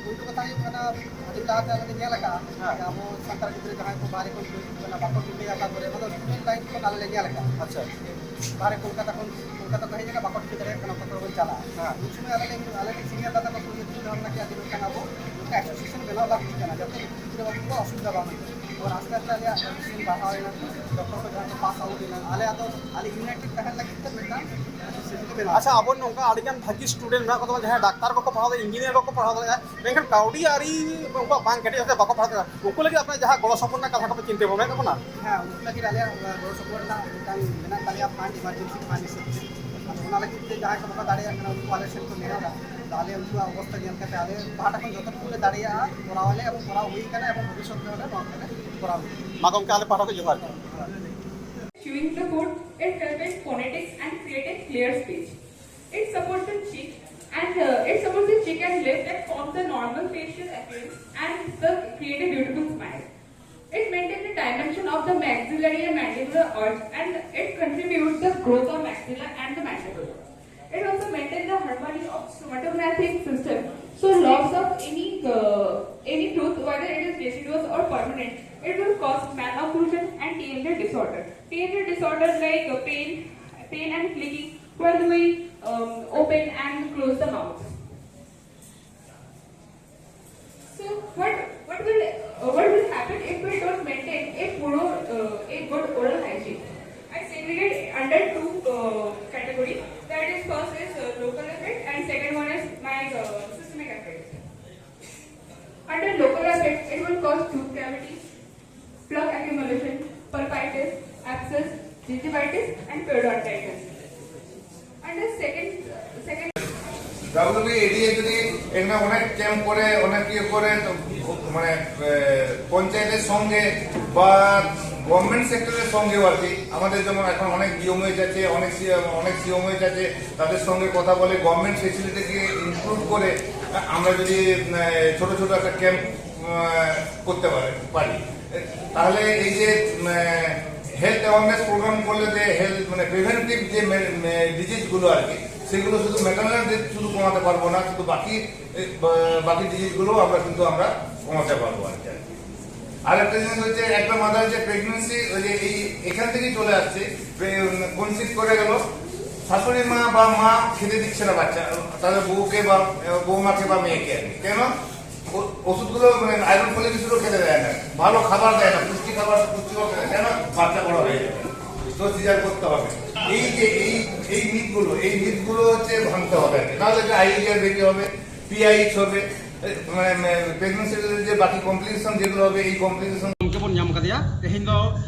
ᱯᱳᱭᱞᱳ ᱠᱟᱛᱷᱟ ᱦᱩᱭᱩᱜ ᱠᱟᱱᱟ, ᱟᱹᱰᱤ ᱞᱟᱦᱟᱛᱮ ᱟᱞᱮ ᱞᱮ ᱧᱮᱞ ᱟᱠᱟᱫᱼᱟ᱾ ᱦᱮᱸ᱾ ᱡᱮ ᱟᱵᱚ ᱥᱟᱱᱛᱟᱲ ᱜᱤᱫᱽᱨᱟᱹ ᱡᱟᱦᱟᱸᱭ ᱠᱚ ᱵᱟᱦᱨᱮ ᱠᱷᱚᱱ ᱠᱚ ᱦᱤᱡᱩᱜ ᱠᱟᱱᱟ, ᱵᱟᱠᱚ ᱴᱷᱤᱠᱟᱹᱭᱟ ᱚᱠᱟ ᱠᱚᱨᱮ, ᱚᱱᱟ ᱫᱚ ᱥᱴᱩᱰᱮᱱᱴ ᱞᱟᱭᱤᱯᱷ ᱠᱷᱚᱱ ᱟᱞᱮ ᱞᱮ ᱧᱮᱞ ᱟᱠᱟᱫᱼᱟ᱾ ᱟᱪᱪᱷᱟ᱾ ᱵᱟᱦᱨᱮ ᱠᱳᱞᱠᱟᱛᱟ ᱠᱷᱚᱱ, ᱠᱳᱞᱠᱟᱛᱟ ᱠᱚ ᱦᱮᱡ ᱟᱠᱟᱱᱟ, ᱚᱠᱟ ᱠᱚᱨᱮ ᱵᱚᱱ ᱪᱟᱞᱟᱜᱼᱟ᱾ ᱦᱮᱸ᱾ ᱩᱱ ᱥᱚᱢᱚᱭ ᱟᱞᱮ ᱞᱮ, ᱟᱞᱮ ᱨᱮᱱ ᱥᱤᱱᱤᱭᱟᱨ ᱫᱟᱫᱟ ᱛᱟᱠᱚ ᱠᱚ ᱩᱭᱦᱟᱹᱨ ᱵᱷᱟᱵᱽᱱᱟ ᱠᱮᱫᱼᱟ ᱡᱮ ᱢᱤᱫᱴᱟᱝ ᱟᱵᱚ ᱢᱤᱫᱴᱟᱝ ᱮᱥᱳᱥᱤᱭᱮᱥᱚᱱ ᱵᱮᱱᱟᱣ ᱞᱟᱹᱠᱛᱤ ᱠᱟᱱᱟ, ᱡᱟᱛᱮ ᱜᱤᱫᱽᱨᱟᱹ ᱵᱟᱵᱚ ᱠᱚ ᱚᱥᱩᱵᱤᱫᱷᱟ ᱵᱟᱝ ᱦᱩᱭᱩᱜ᱾ ᱟᱨ ᱟᱥᱛᱮ ᱟᱥᱛᱮ ᱟᱞᱮᱭᱟᱜ ᱮᱥᱳᱥᱤᱭᱮᱥᱚᱱ ᱵᱟᱲᱦᱟᱣ ᱮᱱᱟ, ᱰᱚᱠᱴᱚᱨ ᱠᱚ ᱡᱟᱦᱟᱸ ᱠᱚ ᱯᱟᱥ ᱟᱣᱩᱴ ᱮᱱᱟ, ᱟᱞᱮ ᱟᱫᱚ ᱟᱞᱮ ᱤᱭᱩᱱᱟᱭᱴᱮᱰ ᱛᱟᱦᱮᱱ ᱞᱟᱹᱜᱤᱫ ᱛᱮ ᱢᱤᱫᱴᱟᱝ ᱮᱥᱳᱥᱤᱭᱮᱥᱚᱱ ᱞᱮ ᱵᱮᱱᱟᱣ ᱟᱪᱪᱷᱟ, ᱠᱮᱫᱟ᱾ ᱟᱵᱚ ᱱᱚᱝᱠᱟ ᱟᱹᱰᱤᱜᱟᱱ ᱵᱷᱟᱹᱜᱤ ᱥᱴᱩᱰᱮᱱᱴ ᱢᱮᱱᱟᱜ ᱠᱚ ᱛᱟᱵᱚᱱᱟ, ᱡᱟᱦᱟᱸᱭ ᱰᱟᱠᱛᱟᱨ ᱠᱚᱠᱚ ᱯᱟᱲᱦᱟᱣ ᱫᱟᱲᱮᱭᱟᱜᱼᱟ, ᱤᱧᱡᱤᱱᱤᱭᱟᱨ ᱠᱚᱠᱚ ᱯᱟᱲᱦᱟᱣ ᱫᱟᱲᱮᱭᱟᱜᱼᱟ, ᱢᱮᱱᱠᱷᱟᱱ ᱠᱟᱹᱣᱰᱤ ᱟᱹᱨᱤ ᱩᱱᱠᱩᱣᱟᱜ ᱵᱟᱝ ᱠᱮᱴᱮᱡ ᱦᱚᱛᱮ ᱵᱟᱠᱚ ᱯᱟᱲᱦᱟᱣ ᱫᱟᱲᱮᱭᱟᱜᱼᱟ᱾ ᱩᱱᱠᱩ ᱞᱟᱹᱜᱤᱫ ᱟᱯᱮ ᱡᱟᱦᱟᱸ ᱜᱚᱲᱚ ᱥᱚᱯᱚᱦᱚᱫ ᱨᱮᱱᱟᱜ ᱠᱟᱛᱷᱟ ᱠᱚᱯᱮ ᱪᱤᱱᱛᱟᱹ ᱵᱷᱟᱵᱽᱱᱟᱭᱮᱫ ᱛᱟᱵᱚᱱᱟ? ᱦᱮᱸ, ᱩᱱᱠᱩ ᱞᱟᱹᱜᱤᱫ ᱟᱞᱮᱭᱟᱜ, ᱟᱸ, ᱜᱚᱲᱚ ᱥᱚᱯᱚᱦᱚᱫ ᱨᱮᱱᱟᱜ ᱢᱤᱫᱴᱟᱝ ᱢᱮᱱᱟᱜ ᱛᱟᱞᱮᱭᱟ ᱯᱷᱟᱱᱰ, ᱤᱢᱟᱨᱡᱮᱱᱥᱤ ᱯᱷᱟᱱᱰ ᱦᱤᱥᱟᱹᱵ ᱛᱮ᱾ ᱟᱫᱚ ᱚᱱᱟ ᱞᱟᱹᱜᱤᱫ ᱛᱮ ᱡᱟᱦᱟᱸᱭ ᱠᱚ ᱵᱟᱠᱚ ᱫᱟᱲᱮᱭᱟᱜ ᱠᱟᱱᱟ, ᱩᱱᱠᱩ ᱟᱞᱮ ᱴᱷᱮᱱ ᱠᱚ ᱱᱮᱦᱚᱨᱟ᱾ ᱟᱫᱚ ᱟᱞᱮ ᱩᱱᱠᱩᱣᱟᱜ ᱚᱵᱚᱥᱛᱟ ᱧᱮᱞ ᱠᱟᱛᱮ ᱟᱞᱮ ᱯᱟᱦᱴᱟ ᱠᱷᱚᱱ ᱡᱚᱛᱚ ᱴᱩᱠᱩ ᱞᱮ ᱫᱟᱲᱮᱭᱟᱜᱼᱟ ᱠᱚᱨᱟᱣ ᱟᱞᱮ, ᱮᱵᱚᱝ ᱠᱚᱨᱟᱣ ᱦᱩᱭ ᱟᱠᱟᱱᱟ, ᱮᱵᱚᱝ ᱵᱷᱚᱵᱤᱥᱥᱚᱛ ᱨᱮ ᱱᱚᱣᱟ ᱠᱚᱞᱮ ᱠᱚᱨᱟᱣ ᱤᱫᱤᱭᱟ᱾ ᱢᱟ ᱜᱚᱢᱠᱮ, ᱟᱞᱮ ᱯᱟᱦᱴᱟ ᱠᱷᱚᱱ ᱡᱚᱦᱟᱨ᱾ Chewing the food, it helps in phonetics and create a clear speech. It supports the cheek and, uh, it supports the cheek and lip that forms the normal facial appearance and the create a beautiful smile. It maintains the dimension of the maxillary and mandibular arch and it contributes the growth of maxilla and the mandible. It also maintains the harmony of stomatognathic system. So loss of any, uh, any tooth, whether it is deciduous or permanent, it will cause malocclusion and T M J disorder. T M J disorder like, uh, pain, pain and clicking while we, um, open and close the mouth. So what, what will, uh, what will happen if we don't maintain a poor, uh, a good oral hygiene? I segregate under two, uh, categories. That is, first is, uh, local effect and second one is my, uh, systemic effect. Under local effect, it will cause tooth cavities, plaque accumulation, pulpitis, abscess, gingivitis, and periodontitis. Under second, second. ডাব্লিউবিএডিএ যদি এখানে অনেক camp করে, অনেক ইয়ে করে, তো মানে আহ, পঞ্চায়েতের সঙ্গে বা গভর্নমেন্ট সেক্টরের সঙ্গেও আর কি, আমাদের যেমন এখন অনেক ডিওমএইচ আছে, অনেক সি- অনেক সিওমএইচ আছে, তাদের সঙ্গে কথা বলে গভর্নমেন্ট ফেসিলিটিকে ইনক্লুড করে আহ, আমরা যদি আহ, ছোট ছোট একটা ক্যাম্প করতে পারে পারি, তাহলে এই যে হেলথ অ্যাওয়ারনেস প্রোগ্রাম করলে যে হেলথ মানে প্রিভেন্টিভ যে ডিজিজগুলো আর কি, সেগুলো শুধু ম্যাটারনাল ডেথ শুধু কমাতে পারবো না, শুধু বাকি, এ, বা-, বাকি ডিজিজগুলো আমরা কিন্তু আমরা কমাতে পারবো আর কি। আর একটা জিনিস হচ্ছে, একটা মাদার যে প্রেগনেন্সি, ওই যে এই এখান থেকেই চলে আসছে, কনসিভ করে গেল, শাশুড়ি মা বা মা খেতে দিচ্ছে না বাচ্চা, তাদের বউকে বা, আহ, বৌমাকে বা মেয়েকে আর কি। কেন? ও-, ওষুধগুলো, মানে, আয়রন ফলিক এসিডও খেতে দেয় না, ভালো খাবার দেয় না, পুষ্টি খাবার, পুষ্টিকর খেতে দেয় না, বাচ্চা বড় হয়ে যাবে, তো সিজার করতে হবে। এই যে এই এই মিথগুলো, এই মিথগুলো হচ্ছে ভাঙতে হবে আর কি। নাহলে যে আইইউডি আর বেবি হবে, পিআইএইচ হবে, এ, মানে, মানে, প্রেগনেন্সি যে বাকি কমপ্লিকেশন যেগুলো হবে, এই কমপ্লিকেশন। ᱜᱚᱢᱠᱮ ᱵᱚᱱ ᱧᱟᱢ ᱠᱟᱫᱮᱭᱟ᱾ ᱛᱮᱦᱮᱧ ᱫᱚ,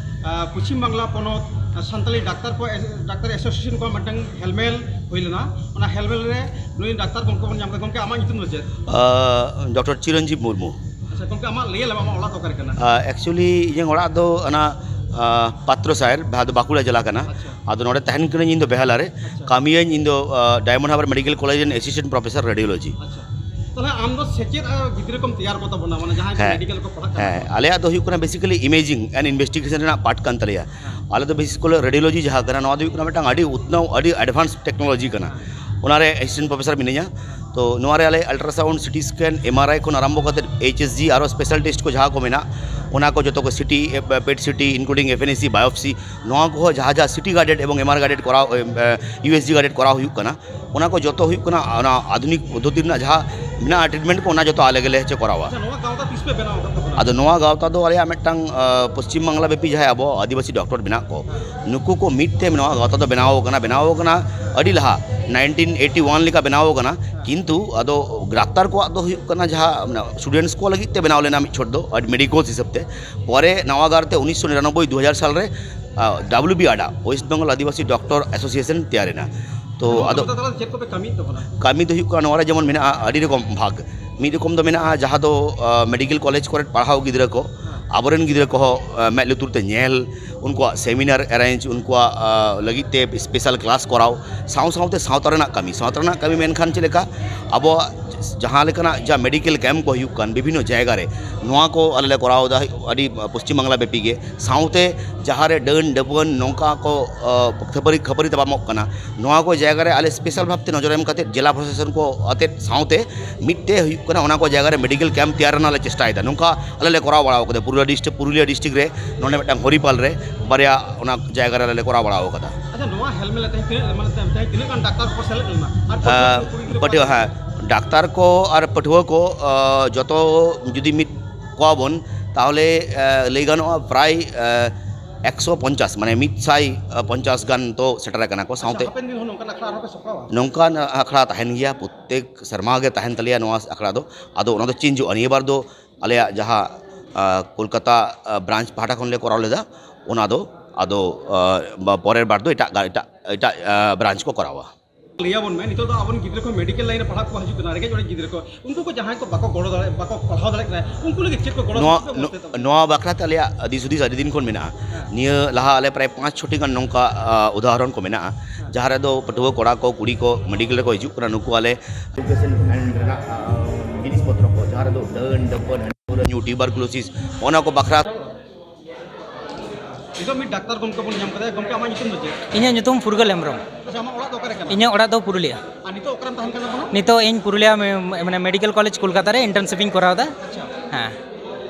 ᱟ, ᱯᱚᱪᱷᱤᱢ ᱵᱟᱝᱞᱟ ᱯᱚᱱᱚᱛ, ᱟ, ᱥᱟᱱᱛᱟᱲᱤ ᱰᱟᱠᱛᱟᱨ ᱠᱚ, ᱰᱟᱠᱛᱟᱨ ᱮᱥᱳᱥᱤᱭᱮᱥᱚᱱ ᱠᱚᱣᱟᱜ ᱢᱤᱫᱴᱟᱝ ᱦᱮᱞᱢᱮᱞ ᱦᱩᱭ ᱞᱮᱱᱟ᱾ ᱚᱱᱟ ᱦᱮᱞᱢᱮᱞ ᱨᱮ ᱱᱩᱭ ᱰᱟᱠᱛᱟᱨ ᱜᱚᱢᱠᱮ ᱵᱚᱱ ᱧᱟᱢ ᱠᱟᱫᱮᱭᱟ᱾ ᱜᱚᱢᱠᱮ, ᱟᱢᱟᱜ ᱧᱩᱛᱩᱢ ᱫᱚ ᱪᱮᱫ? ᱰᱚᱠᱴᱚᱨ ᱪᱤᱨᱚᱧᱡᱤᱵ ᱢᱩᱨᱢᱩ᱾ ᱟᱪᱪᱷᱟ ᱜᱚᱢᱠᱮ, ᱟᱢᱟᱜ ᱞᱟᱹᱭ ᱟᱞᱮᱢ, ᱟᱢᱟᱜ ᱚᱲᱟᱜ ᱫᱚ ᱚᱠᱟᱨᱮ ᱠᱟᱱᱟ? ᱮᱠᱪᱩᱭᱮᱞᱤ ᱤᱧᱟᱹᱜ ᱚᱲᱟᱜ ᱫᱚ ᱚᱱᱟ, ᱟ, ᱯᱟᱛᱨᱚ ᱥᱟᱭᱟᱨ, ᱡᱟᱦᱟᱸ ᱫᱚ ᱵᱟᱸᱠᱩᱲᱟ ᱡᱮᱞᱟ ᱠᱟᱱᱟ᱾ ᱟᱪᱪᱷᱟ᱾ ᱟᱫᱚ ᱱᱚᱰᱮ ᱛᱟᱦᱮᱱ ᱠᱟᱹᱱᱟᱹᱧ ᱤᱧ ᱫᱚ ᱵᱮᱦᱟᱞᱟ ᱨᱮ᱾ ᱟᱪᱪᱷᱟ᱾ ᱠᱟᱹᱢᱤᱭᱟᱹᱧ ᱤᱧ ᱫᱚ, ᱟ, ᱰᱟᱭᱢᱚᱱᱰ ᱦᱟᱨᱵᱟᱨ ᱢᱮᱰᱤᱠᱮᱞ ᱠᱚᱞᱮᱡᱽ ᱨᱮᱱ ᱮᱥᱤᱥᱴᱮᱱᱴ ᱯᱨᱚᱯᱷᱮᱥᱚᱨ ᱨᱮᱰᱤᱭᱳᱞᱚᱡᱤ᱾ ᱟᱪᱪᱷᱟ᱾ ᱛᱟᱦᱞᱮ ᱟᱢ ᱫᱚ ᱥᱮᱪᱮᱫ ᱟᱨ ᱜᱤᱫᱽᱨᱟᱹ ᱠᱚᱢ ᱛᱮᱭᱟᱨ ᱠᱚ ᱛᱟᱵᱚᱱᱟ, ᱢᱟᱱᱮ ᱡᱟᱦᱟᱸᱭ ᱠᱚ ᱦᱮᱸ᱾ ᱢᱮᱰᱤᱠᱮᱞ ᱠᱚ ᱯᱟᱲᱦᱟᱜ ᱠᱟᱱᱟ ᱦᱮᱸ, ᱠᱚ? ᱟᱞᱮᱭᱟᱜ ᱫᱚ ᱦᱩᱭᱩᱜ ᱠᱟᱱᱟ ᱵᱮᱥᱤᱠᱟᱞᱤ ᱤᱢᱮᱡᱤᱝ ᱮᱱᱰ ᱤᱱᱵᱷᱮᱥᱴᱤᱜᱮᱥᱚᱱ ᱨᱮᱱᱟᱜ ᱯᱟᱨᱴ ᱠᱟᱱ ᱛᱟᱞᱮᱭᱟ᱾ ᱦᱮᱸ᱾ ᱟᱞᱮ ᱫᱚ ᱵᱮᱥᱤᱠᱟᱞᱤ ᱨᱮᱰᱤᱭᱳᱞᱚᱡᱤ ᱡᱟᱦᱟᱸ ᱠᱟᱱᱟ, ᱱᱚᱣᱟ ᱫᱚ ᱦᱩᱭᱩᱜ ᱠᱟᱱᱟ ᱢᱤᱫᱴᱟᱝ ᱟᱹᱰᱤ ᱩᱛᱱᱟᱹᱣ, ᱟᱹᱰᱤ ᱮᱰᱵᱷᱟᱱᱥ ᱴᱮᱠᱱᱳᱞᱚᱡᱤ ᱠᱟᱱᱟ᱾ ᱦᱮᱸ᱾ ᱚᱱᱟᱨᱮ ᱮᱥᱤᱥᱴᱮᱱᱴ ᱯᱨᱚᱯᱷᱮᱥᱚᱨ ᱢᱤᱱᱟᱹᱧᱟ᱾ ᱛᱚ ᱱᱚᱣᱟ ᱨᱮ ᱟᱞᱮ ᱟᱞᱴᱨᱟᱥᱟᱣᱩᱱᱰ, ᱥᱤᱴᱤ ᱥᱠᱮᱱ, ᱮᱢᱟᱨᱟᱭ ᱠᱷᱚᱱ ᱟᱨᱟᱢᱵᱷᱚ ᱠᱟᱛᱮ ᱮᱭᱤᱪ ᱮᱥ ᱡᱤ, ᱟᱨᱚ ᱥᱯᱮᱥᱟᱞ ᱴᱮᱥᱴ ᱠᱚ ᱡᱟᱦᱟᱸ ᱠᱚ ᱢᱮᱱᱟᱜ, ᱚᱱᱟ ᱠᱚ ᱡᱚᱛᱚ ᱠᱚ, ᱥᱤᱴᱤ, ᱯᱮᱴ ᱥᱤᱴᱤ, ᱤᱱᱠᱞᱩᱰᱤᱝ ᱮᱯᱷ ᱮᱱ ᱤ ᱥᱤ ᱵᱟᱭᱳᱯᱥᱤ, ᱱᱚᱣᱟ ᱠᱚᱦᱚᱸ ᱡᱟᱦᱟᱸ ᱡᱟᱦᱟᱸ ᱥᱤᱴᱤ ᱜᱟᱭᱰᱮᱰ ᱮᱵᱚᱝ ᱮᱢ ᱟᱨ ᱜᱟᱭᱰᱮᱰ ᱠᱚᱨᱟᱣ, ᱮᱢ, ᱮ, ᱤᱭᱩ ᱮᱥ ᱡᱤ ᱜᱟᱭᱰᱮᱰ ᱠᱚᱨᱟᱣ ᱦᱩᱭᱩᱜ ᱠᱟᱱᱟ, ᱚᱱᱟ ᱠᱚ ᱡᱚᱛᱚ ᱦᱩᱭᱩᱜ ᱠᱟᱱᱟ ᱚᱱᱟ ᱟᱫᱷᱩᱱᱤᱠ ᱯᱚᱫᱽᱫᱷᱚᱛᱤ ᱨᱮᱱᱟᱜ ᱡᱟᱦᱟᱸ ᱢᱮᱱᱟᱜᱼᱟ ᱴᱨᱤᱴᱢᱮᱱᱴ ᱠᱚ, ᱚᱱᱟ ᱡᱚᱛᱚ ᱟᱞᱮ ᱜᱮᱞᱮ ᱦᱚᱪᱚ ᱠᱚᱨᱟᱣᱟ᱾ ᱟᱪᱪᱷᱟ, ᱱᱚᱣᱟ ᱜᱟᱶᱛᱟ ᱛᱤᱥ ᱯᱮ ᱵᱮᱱᱟᱣ ᱟᱠᱟᱫ ᱛᱟᱵᱚᱱᱟ? ᱟᱫᱚ ᱱᱚᱣᱟ ᱜᱟᱶᱛᱟ ᱫᱚ ᱟᱞᱮᱭᱟᱜ ᱢᱤᱫᱴᱟᱝ, ᱟ, ᱯᱚᱥᱪᱤᱢ ᱵᱟᱝᱞᱟ ᱵᱮᱯᱤ ᱡᱟᱦᱟᱸᱭ ᱟᱵᱚ ᱟᱹᱫᱤᱵᱟᱹᱥᱤ ᱰᱚᱠᱴᱚᱨ ᱢᱮᱱᱟᱜ ᱠᱚ, ᱱᱩᱠᱩ ᱠᱚ ᱢᱤᱫ ᱛᱮ ᱱᱚᱣᱟ ᱜᱟᱶᱛᱟ ᱫᱚ ᱵᱮᱱᱟᱣ ᱟᱠᱟᱱᱟ, ᱵᱮᱱᱟᱣ ᱟᱠᱟᱱᱟ ᱟᱹᱰᱤ ᱞᱟᱦᱟ, ᱱᱟᱭᱤᱱᱴᱤᱱ ᱮᱭᱤᱴᱤ ᱳᱣᱟᱱ ᱞᱮᱠᱟ ᱵᱮᱱᱟᱣ ᱟᱠᱟᱱᱟ᱾ ᱠᱤᱱᱛᱩ ᱟᱫᱚ ᱰᱟᱠᱛᱟᱨ ᱠᱚᱣᱟᱜ ᱫᱚ ᱦᱩᱭᱩᱜ ᱠᱟᱱᱟ ᱡᱟᱦᱟᱸ, ᱢᱟᱱᱮ, ᱥᱴᱩᱰᱮᱱᱴᱥ ᱠᱚ ᱞᱟᱹᱜᱤᱫ ᱛᱮ ᱵᱮᱱᱟᱣ ᱞᱮᱱᱟ ᱢᱤᱫ ᱪᱷᱚᱴ ᱫᱚ, ᱟᱹᱰᱤ ᱢᱮᱰᱤᱠᱳᱞᱥ ᱦᱤᱥᱟᱹᱵ ᱛᱮ᱾ ᱯᱚᱨᱮ ᱱᱟᱣᱟ ᱜᱟᱨ ᱛᱮ ᱩᱱᱤᱥᱥᱚ ᱱᱤᱨᱟᱱᱚᱵᱵᱳᱭ, ᱫᱩ ᱦᱟᱡᱟᱨ ᱥᱟᱞ ᱨᱮ, ᱟ, ᱰᱟᱵᱞᱤᱭᱩ ᱵᱤ ᱟᱰᱟ, ᱳᱭᱮᱥᱴ ᱵᱮᱝᱜᱚᱞ ᱟᱹᱫᱤᱵᱟᱹᱥᱤ ᱰᱚᱠᱴᱚᱨ ᱮᱥᱳᱥᱤᱭᱮᱥᱚᱱ ᱛᱮᱭᱟᱨ ᱮᱱᱟ᱾ ᱛᱚ ᱱᱚᱣᱟ ᱟᱫᱚ ᱠᱚ ᱛᱟᱞᱟ ᱨᱮ ᱪᱮᱫ ᱠᱚᱯᱮ ᱠᱟᱹᱢᱤᱭᱮᱫ ᱛᱟᱵᱚᱱᱟ? ᱠᱟᱹᱢᱤ ᱫᱚ ᱦᱩᱭᱩᱜ ᱠᱟᱱᱟ, ᱱᱚᱣᱟ ᱨᱮ ᱡᱮᱢᱚᱱ ᱢᱮᱱᱟᱜᱼᱟ ᱟᱹᱰᱤ ᱨᱚᱠᱚᱢ ᱵᱷᱟᱜᱽ᱾ ᱢᱤᱫ ᱨᱚᱠᱚᱢ ᱫᱚ ᱢᱮᱱᱟᱜᱼᱟ ᱡᱟᱦᱟᱸ ᱫᱚ, ᱟ, ᱢᱮᱰᱤᱠᱮᱞ ᱠᱚᱞᱮᱡᱽ ᱠᱚᱨᱮ ᱯᱟᱲᱦᱟᱣ ᱜᱤᱫᱽᱨᱟᱹ ᱠᱚ, ᱟᱵᱚᱨᱮᱱ ᱜᱤᱫᱽᱨᱟᱹ ᱠᱚᱦᱚᱸ, ᱟ, ᱢᱮᱫ ᱞᱩᱛᱩᱨ ᱛᱮ ᱧᱮᱞ, ᱩᱱᱠᱩᱣᱟᱜ ᱥᱮᱢᱤᱱᱟᱨ ᱮᱨᱮᱧᱡᱽ, ᱩᱱᱠᱩᱣᱟᱜ, ᱟ, ᱞᱟᱹᱜᱤᱫ ᱛᱮ ᱥᱯᱮᱥᱟᱞ ᱠᱞᱟᱥ ᱠᱚᱨᱟᱣ, ᱥᱟᱶ ᱥᱟᱶᱛᱮ ᱥᱟᱶᱛᱟ ᱨᱮᱱᱟᱜ ᱠᱟᱹᱢᱤ᱾ ᱥᱟᱶᱛᱟ ᱨᱮᱱᱟᱜ ᱠᱟᱹᱢᱤ ᱢᱮᱱᱠᱷᱟᱱ ᱪᱮᱫ ᱞᱮᱠᱟ, ᱟᱵᱚᱣᱟᱜ ᱡᱟᱦᱟᱸ ᱞᱮᱠᱟᱱᱟᱜ ᱡᱟ ᱢᱮᱰᱤᱠᱮᱞ ᱠᱮᱢᱯ ᱠᱚ ᱦᱩᱭᱩᱜ ᱠᱟᱱ ᱵᱤᱵᱷᱤᱱᱱᱚ ᱡᱟᱭᱜᱟ ᱨᱮ, ᱱᱚᱣᱟ ᱠᱚ ᱟᱞᱮ ᱞᱮ ᱠᱚᱨᱟᱣ ᱮᱫᱟ ᱟᱹᱰᱤ ᱯᱚᱥᱪᱤᱢ ᱵᱟᱝᱞᱟ ᱵᱮᱯᱤ ᱜᱮ᱾ ᱥᱟᱶᱛᱮ ᱡᱟᱦᱟᱸ ᱨᱮ ᱰᱟᱹᱱ ᱰᱟᱹᱯᱟᱹᱱ ᱱᱚᱝᱠᱟ ᱠᱚ, ᱟ, ᱠᱷᱟᱹᱯᱟᱹᱨᱤ, ᱠᱷᱟᱹᱯᱟᱹᱨᱤ ᱛᱟᱯᱟᱢᱚᱜ ᱠᱟᱱᱟ, ᱱᱚᱣᱟ ᱠᱚ ᱡᱟᱭᱜᱟ ᱨᱮ ᱟᱞᱮ ᱥᱯᱮᱥᱟᱞ ᱵᱷᱟᱵᱽᱛᱮ ᱱᱚᱡᱚᱨ ᱮᱢ ᱠᱟᱛᱮ ᱡᱮᱞᱟ ᱯᱨᱚᱥᱟᱥᱚᱱ ᱠᱚ ᱟᱛᱮᱫ ᱥᱟᱶᱛᱮ ᱢᱤᱫᱴᱮᱡ ᱦᱩᱭᱩᱜ ᱠᱟᱱᱟ, ᱚᱱᱟ ᱠᱚ ᱡᱟᱭᱜᱟ ᱨᱮ ᱢᱮᱰᱤᱠᱮᱞ ᱠᱮᱢᱯ ᱛᱮᱭᱟᱨ ᱨᱮᱱᱟᱜ ᱞᱮ ᱪᱮᱥᱴᱟᱭᱮᱫᱟ᱾ ᱱᱚᱝᱠᱟ ᱟᱞᱮ ᱞᱮ ᱠᱚᱨᱟᱣ ᱵᱟᱲᱟ ᱟᱠᱟᱫᱟ, ᱯᱩᱨᱩᱞᱤᱭᱟᱹ ᱰᱤᱥᱴᱨᱤᱠᱴ, ᱯᱩᱨᱩᱞᱤᱭᱟᱹ ᱰᱤᱥᱴᱨᱤᱠᱴ ᱨᱮ ᱱᱚᱰᱮ ᱢᱤᱫᱴᱟᱝ ᱦᱚᱨᱤᱯᱟᱞ ᱨᱮ ᱵᱟᱨᱭᱟ ᱚᱱᱟ ᱡᱟᱭᱜᱟ ᱨᱮ ᱟᱞᱮ ᱞᱮ ᱠᱚᱨᱟᱣ ᱵᱟᱲᱟ ᱟᱠᱟᱫᱟ᱾ ᱟᱪᱪᱷᱟ, ᱱᱚᱣᱟ ᱦᱮᱞᱢᱮᱴ ᱨᱮ ᱛᱮᱦᱮᱧ ᱛᱤᱱᱟᱹᱜ, ᱢᱟᱱᱮ, ᱛᱮᱦᱮᱧ ᱛᱤᱱᱟᱹᱜ ᱜᱟᱱ ᱰᱟᱠᱛᱟᱨ ᱠᱚ ᱥᱮᱞᱮᱫ ᱞᱮᱱᱟ? ᱟᱨ ᱟᱨ, ᱠᱩᱲᱤ ᱜᱤᱫᱽᱨᱟᱹ ᱯᱟᱹᱴᱷᱩᱣᱟᱹ, ᱦᱮᱸ, ᱰᱟᱠᱛᱟᱨ ᱠᱚ ᱟᱨ ᱯᱟᱹᱴᱷᱩᱣᱟᱹ ᱠᱚ, ᱟ, ᱡᱚᱛᱚ ᱡᱩᱫᱤ ᱢᱤᱫ ᱠᱚᱣᱟ ᱵᱚᱱ, ᱛᱟᱦᱚᱞᱮ, ᱟ, ᱞᱟᱹᱭ ᱜᱟᱱᱚᱜᱼᱟ ᱯᱨᱟᱭ, ᱟ, ᱮᱠᱥᱚ ᱯᱚᱧᱪᱟᱥ, ᱢᱟᱱᱮ ᱢᱤᱫ ᱥᱟᱭ ᱯᱚᱧᱪᱟᱥ ᱜᱟᱱ ᱫᱚ ᱥᱮᱴᱮᱨ ᱟᱠᱟᱱᱟ ᱠᱚ᱾ ᱟᱪᱪᱷᱟ, ᱥᱟᱶᱛᱮ ᱦᱟᱯᱮᱱ ᱫᱤᱱ ᱦᱚᱸ ᱱᱚᱝᱠᱟᱱ ᱟᱠᱷᱲᱟ ᱟᱨᱦᱚᱸ ᱯᱮ ᱥᱟᱯᱲᱟᱣᱟ? ᱱᱚᱝᱠᱟᱱ ᱟᱠᱷᱲᱟ ᱛᱟᱦᱮᱱ ᱜᱮᱭᱟ, ᱯᱨᱚᱛᱛᱮᱠ ᱥᱮᱨᱢᱟ ᱜᱮ ᱛᱟᱦᱮᱱ ᱛᱟᱞᱮᱭᱟ ᱱᱚᱣᱟ ᱟᱠᱷᱲᱟ ᱫᱚ᱾ ᱟᱫᱚ ᱚᱱᱟ ᱫᱚ ᱪᱮᱧᱡᱚᱜᱼᱟ᱾ ᱱᱤᱭᱟᱹ ᱵᱟᱨ ᱫᱚ ᱟᱞᱮᱭᱟᱜ ᱡᱟᱦᱟᱸ, ᱟ, ᱠᱳᱞᱠᱟᱛᱟ, ᱟ, ᱵᱨᱟᱧᱪ ᱯᱟᱦᱴᱟ ᱠᱷᱚᱱ ᱞᱮ ᱠᱚᱨᱟᱣ ᱞᱮᱫᱟ, ᱚᱱᱟ ᱫᱚ ᱟᱫᱚ, ᱟ, ᱵᱟ-, ᱯᱚᱨᱮᱨ ᱵᱟᱨ ᱫᱚ ᱮᱴᱟᱜ ᱜᱟ-, ᱮᱴᱟᱜ, ᱮᱴᱟᱜ, ᱟ, ᱵᱨᱟᱧᱪ ᱠᱚ ᱠᱚᱨᱟᱣᱟ᱾ ᱞᱟᱹᱭᱟᱵᱚᱱ ᱢᱮ, ᱱᱤᱛᱚᱜ ᱫᱚ ᱟᱵᱚᱨᱮᱱ ᱜᱤᱫᱽᱨᱟᱹ ᱠᱚ ᱢᱮᱰᱤᱠᱮᱞ ᱞᱟᱭᱤᱱ ᱨᱮ ᱯᱟᱲᱦᱟᱜ ᱠᱚ ᱦᱤᱡᱩᱜ ᱠᱟᱱᱟ, ᱨᱮᱸᱜᱮᱡ ᱚᱨᱮᱡ ᱜᱤᱫᱽᱨᱟᱹ ᱠᱚ, ᱩᱱᱠᱩ ᱠᱚ ᱡᱟᱦᱟᱸᱭ ᱠᱚ ᱵᱟᱠᱚ ᱜᱚᱲᱚ ᱫᱟᱲᱮᱭᱟᱜ, ᱵᱟᱠᱚ ᱯᱟᱲᱦᱟᱣ ᱫᱟᱲᱮᱭᱟᱜ ᱠᱟᱱᱟ, ᱩᱱᱠᱩ ᱞᱟᱹᱜᱤᱫ ᱪᱮᱫ ᱠᱚ ᱜᱚᱲᱚ ᱱᱚᱣᱟ, ᱥᱚᱯᱚᱦᱚᱫ ᱯᱮ ᱮᱢᱟ ᱠᱚᱣᱟ? ᱱᱚᱣᱟ ᱵᱟᱠᱷᱨᱟ ᱛᱮ ᱟᱞᱮᱭᱟᱜ ᱫᱤᱥ ᱦᱩᱫᱤᱥ ᱟᱹᱰᱤ ᱫᱤᱱ ᱠᱷᱚᱱ ᱢᱮᱱᱟᱜᱼᱟ᱾ ᱦᱮᱸ᱾ ᱱᱤᱭᱟᱹ ᱞᱟᱦᱟ ᱟᱞᱮ ᱯᱨᱟᱭ ᱯᱟᱸᱪ ᱪᱷᱚᱴᱤ ᱜᱟᱱ ᱱᱚᱝᱠᱟ, ᱟ, ᱩᱫᱟᱦᱚᱨᱚᱱ ᱠᱚ ᱢᱮᱱᱟᱜᱼᱟ, ᱦᱮᱸ᱾ ᱡᱟᱦᱟᱸ ᱨᱮᱫᱚ ᱯᱟᱹᱴᱷᱩᱣᱟᱹ ᱠᱚᱲᱟ ᱠᱚ, ᱠᱩᱲᱤ ᱠᱚ ᱢᱮᱰᱤᱠᱮᱞ ᱨᱮᱠᱚ ᱦᱤᱡᱩᱜ ᱠᱟᱱᱟ, ᱱᱩᱠᱩ ᱟᱞᱮ ᱮᱰᱩᱠᱮᱥᱚᱱ ᱮᱱᱰ ᱨᱮᱱᱟᱜ, ᱟ, ᱡᱤᱱᱤᱥ ᱯᱚᱛᱨᱚ ᱠᱚ, ᱡᱟᱦᱟᱸ ᱨᱮᱫᱚ ᱰᱟᱹᱱ, ᱰᱟᱹᱯᱟᱹᱱ, ᱦᱟᱺᱰᱤ ᱯᱟᱹᱣᱨᱟᱹ ᱧᱩ, ᱴᱤᱭᱩᱵᱟᱨᱠᱩᱞᱳᱥᱤᱥ, ᱚᱱᱟ ᱠᱚ ᱵᱟᱠᱷᱨᱟ᱾ ᱱᱤᱛᱚᱜ ᱢᱤᱫ ᱰᱟᱠᱛᱟᱨ ᱜᱚᱢᱠᱮ ᱵᱚᱱ ᱧᱟᱢ ᱠᱟᱫᱮᱭᱟ᱾ ᱜᱚᱢᱠᱮ, ᱟᱢᱟᱜ ᱧᱩᱛᱩᱢ ᱫᱚ ᱪᱮᱫ? ᱤᱧᱟᱹᱜ ᱧᱩᱛᱩᱢ ᱯᱷᱩᱨᱜᱟᱹᱞ ᱦᱮᱢᱵᱨᱚᱢ᱾ ᱟᱪᱪᱷᱟ, ᱟᱢᱟᱜ ᱚᱲᱟᱜ ᱫᱚ ᱚᱠᱟᱨᱮ ᱠᱟᱱᱟ? ᱤᱧᱟᱹᱜ ᱚᱲᱟᱜ ᱫᱚ ᱯᱩᱨᱩᱞᱤᱭᱟᱹ᱾ ᱟᱨ ᱱᱤᱛᱚᱜ ᱚᱠᱟᱨᱮᱢ ᱛᱟᱦᱮᱱ ᱠᱟᱱ ᱛᱟᱵᱚᱱᱟ? ᱱᱤᱛᱚᱜ ᱤᱧ ᱯᱩᱨᱩᱞᱤᱭᱟᱹ ᱢᱮ-, ᱢᱟᱱᱮ ᱢᱮᱰᱤᱠᱮᱞ ᱠᱚᱞᱮᱡᱽ ᱠᱳᱞᱠᱟᱛᱟ ᱨᱮ ᱤᱱᱴᱟᱨᱱᱥᱤᱯ ᱤᱧ ᱠᱚᱨᱟᱣ ᱮᱫᱟ᱾ ᱟᱪᱪᱷᱟ᱾ ᱦᱮᱸ᱾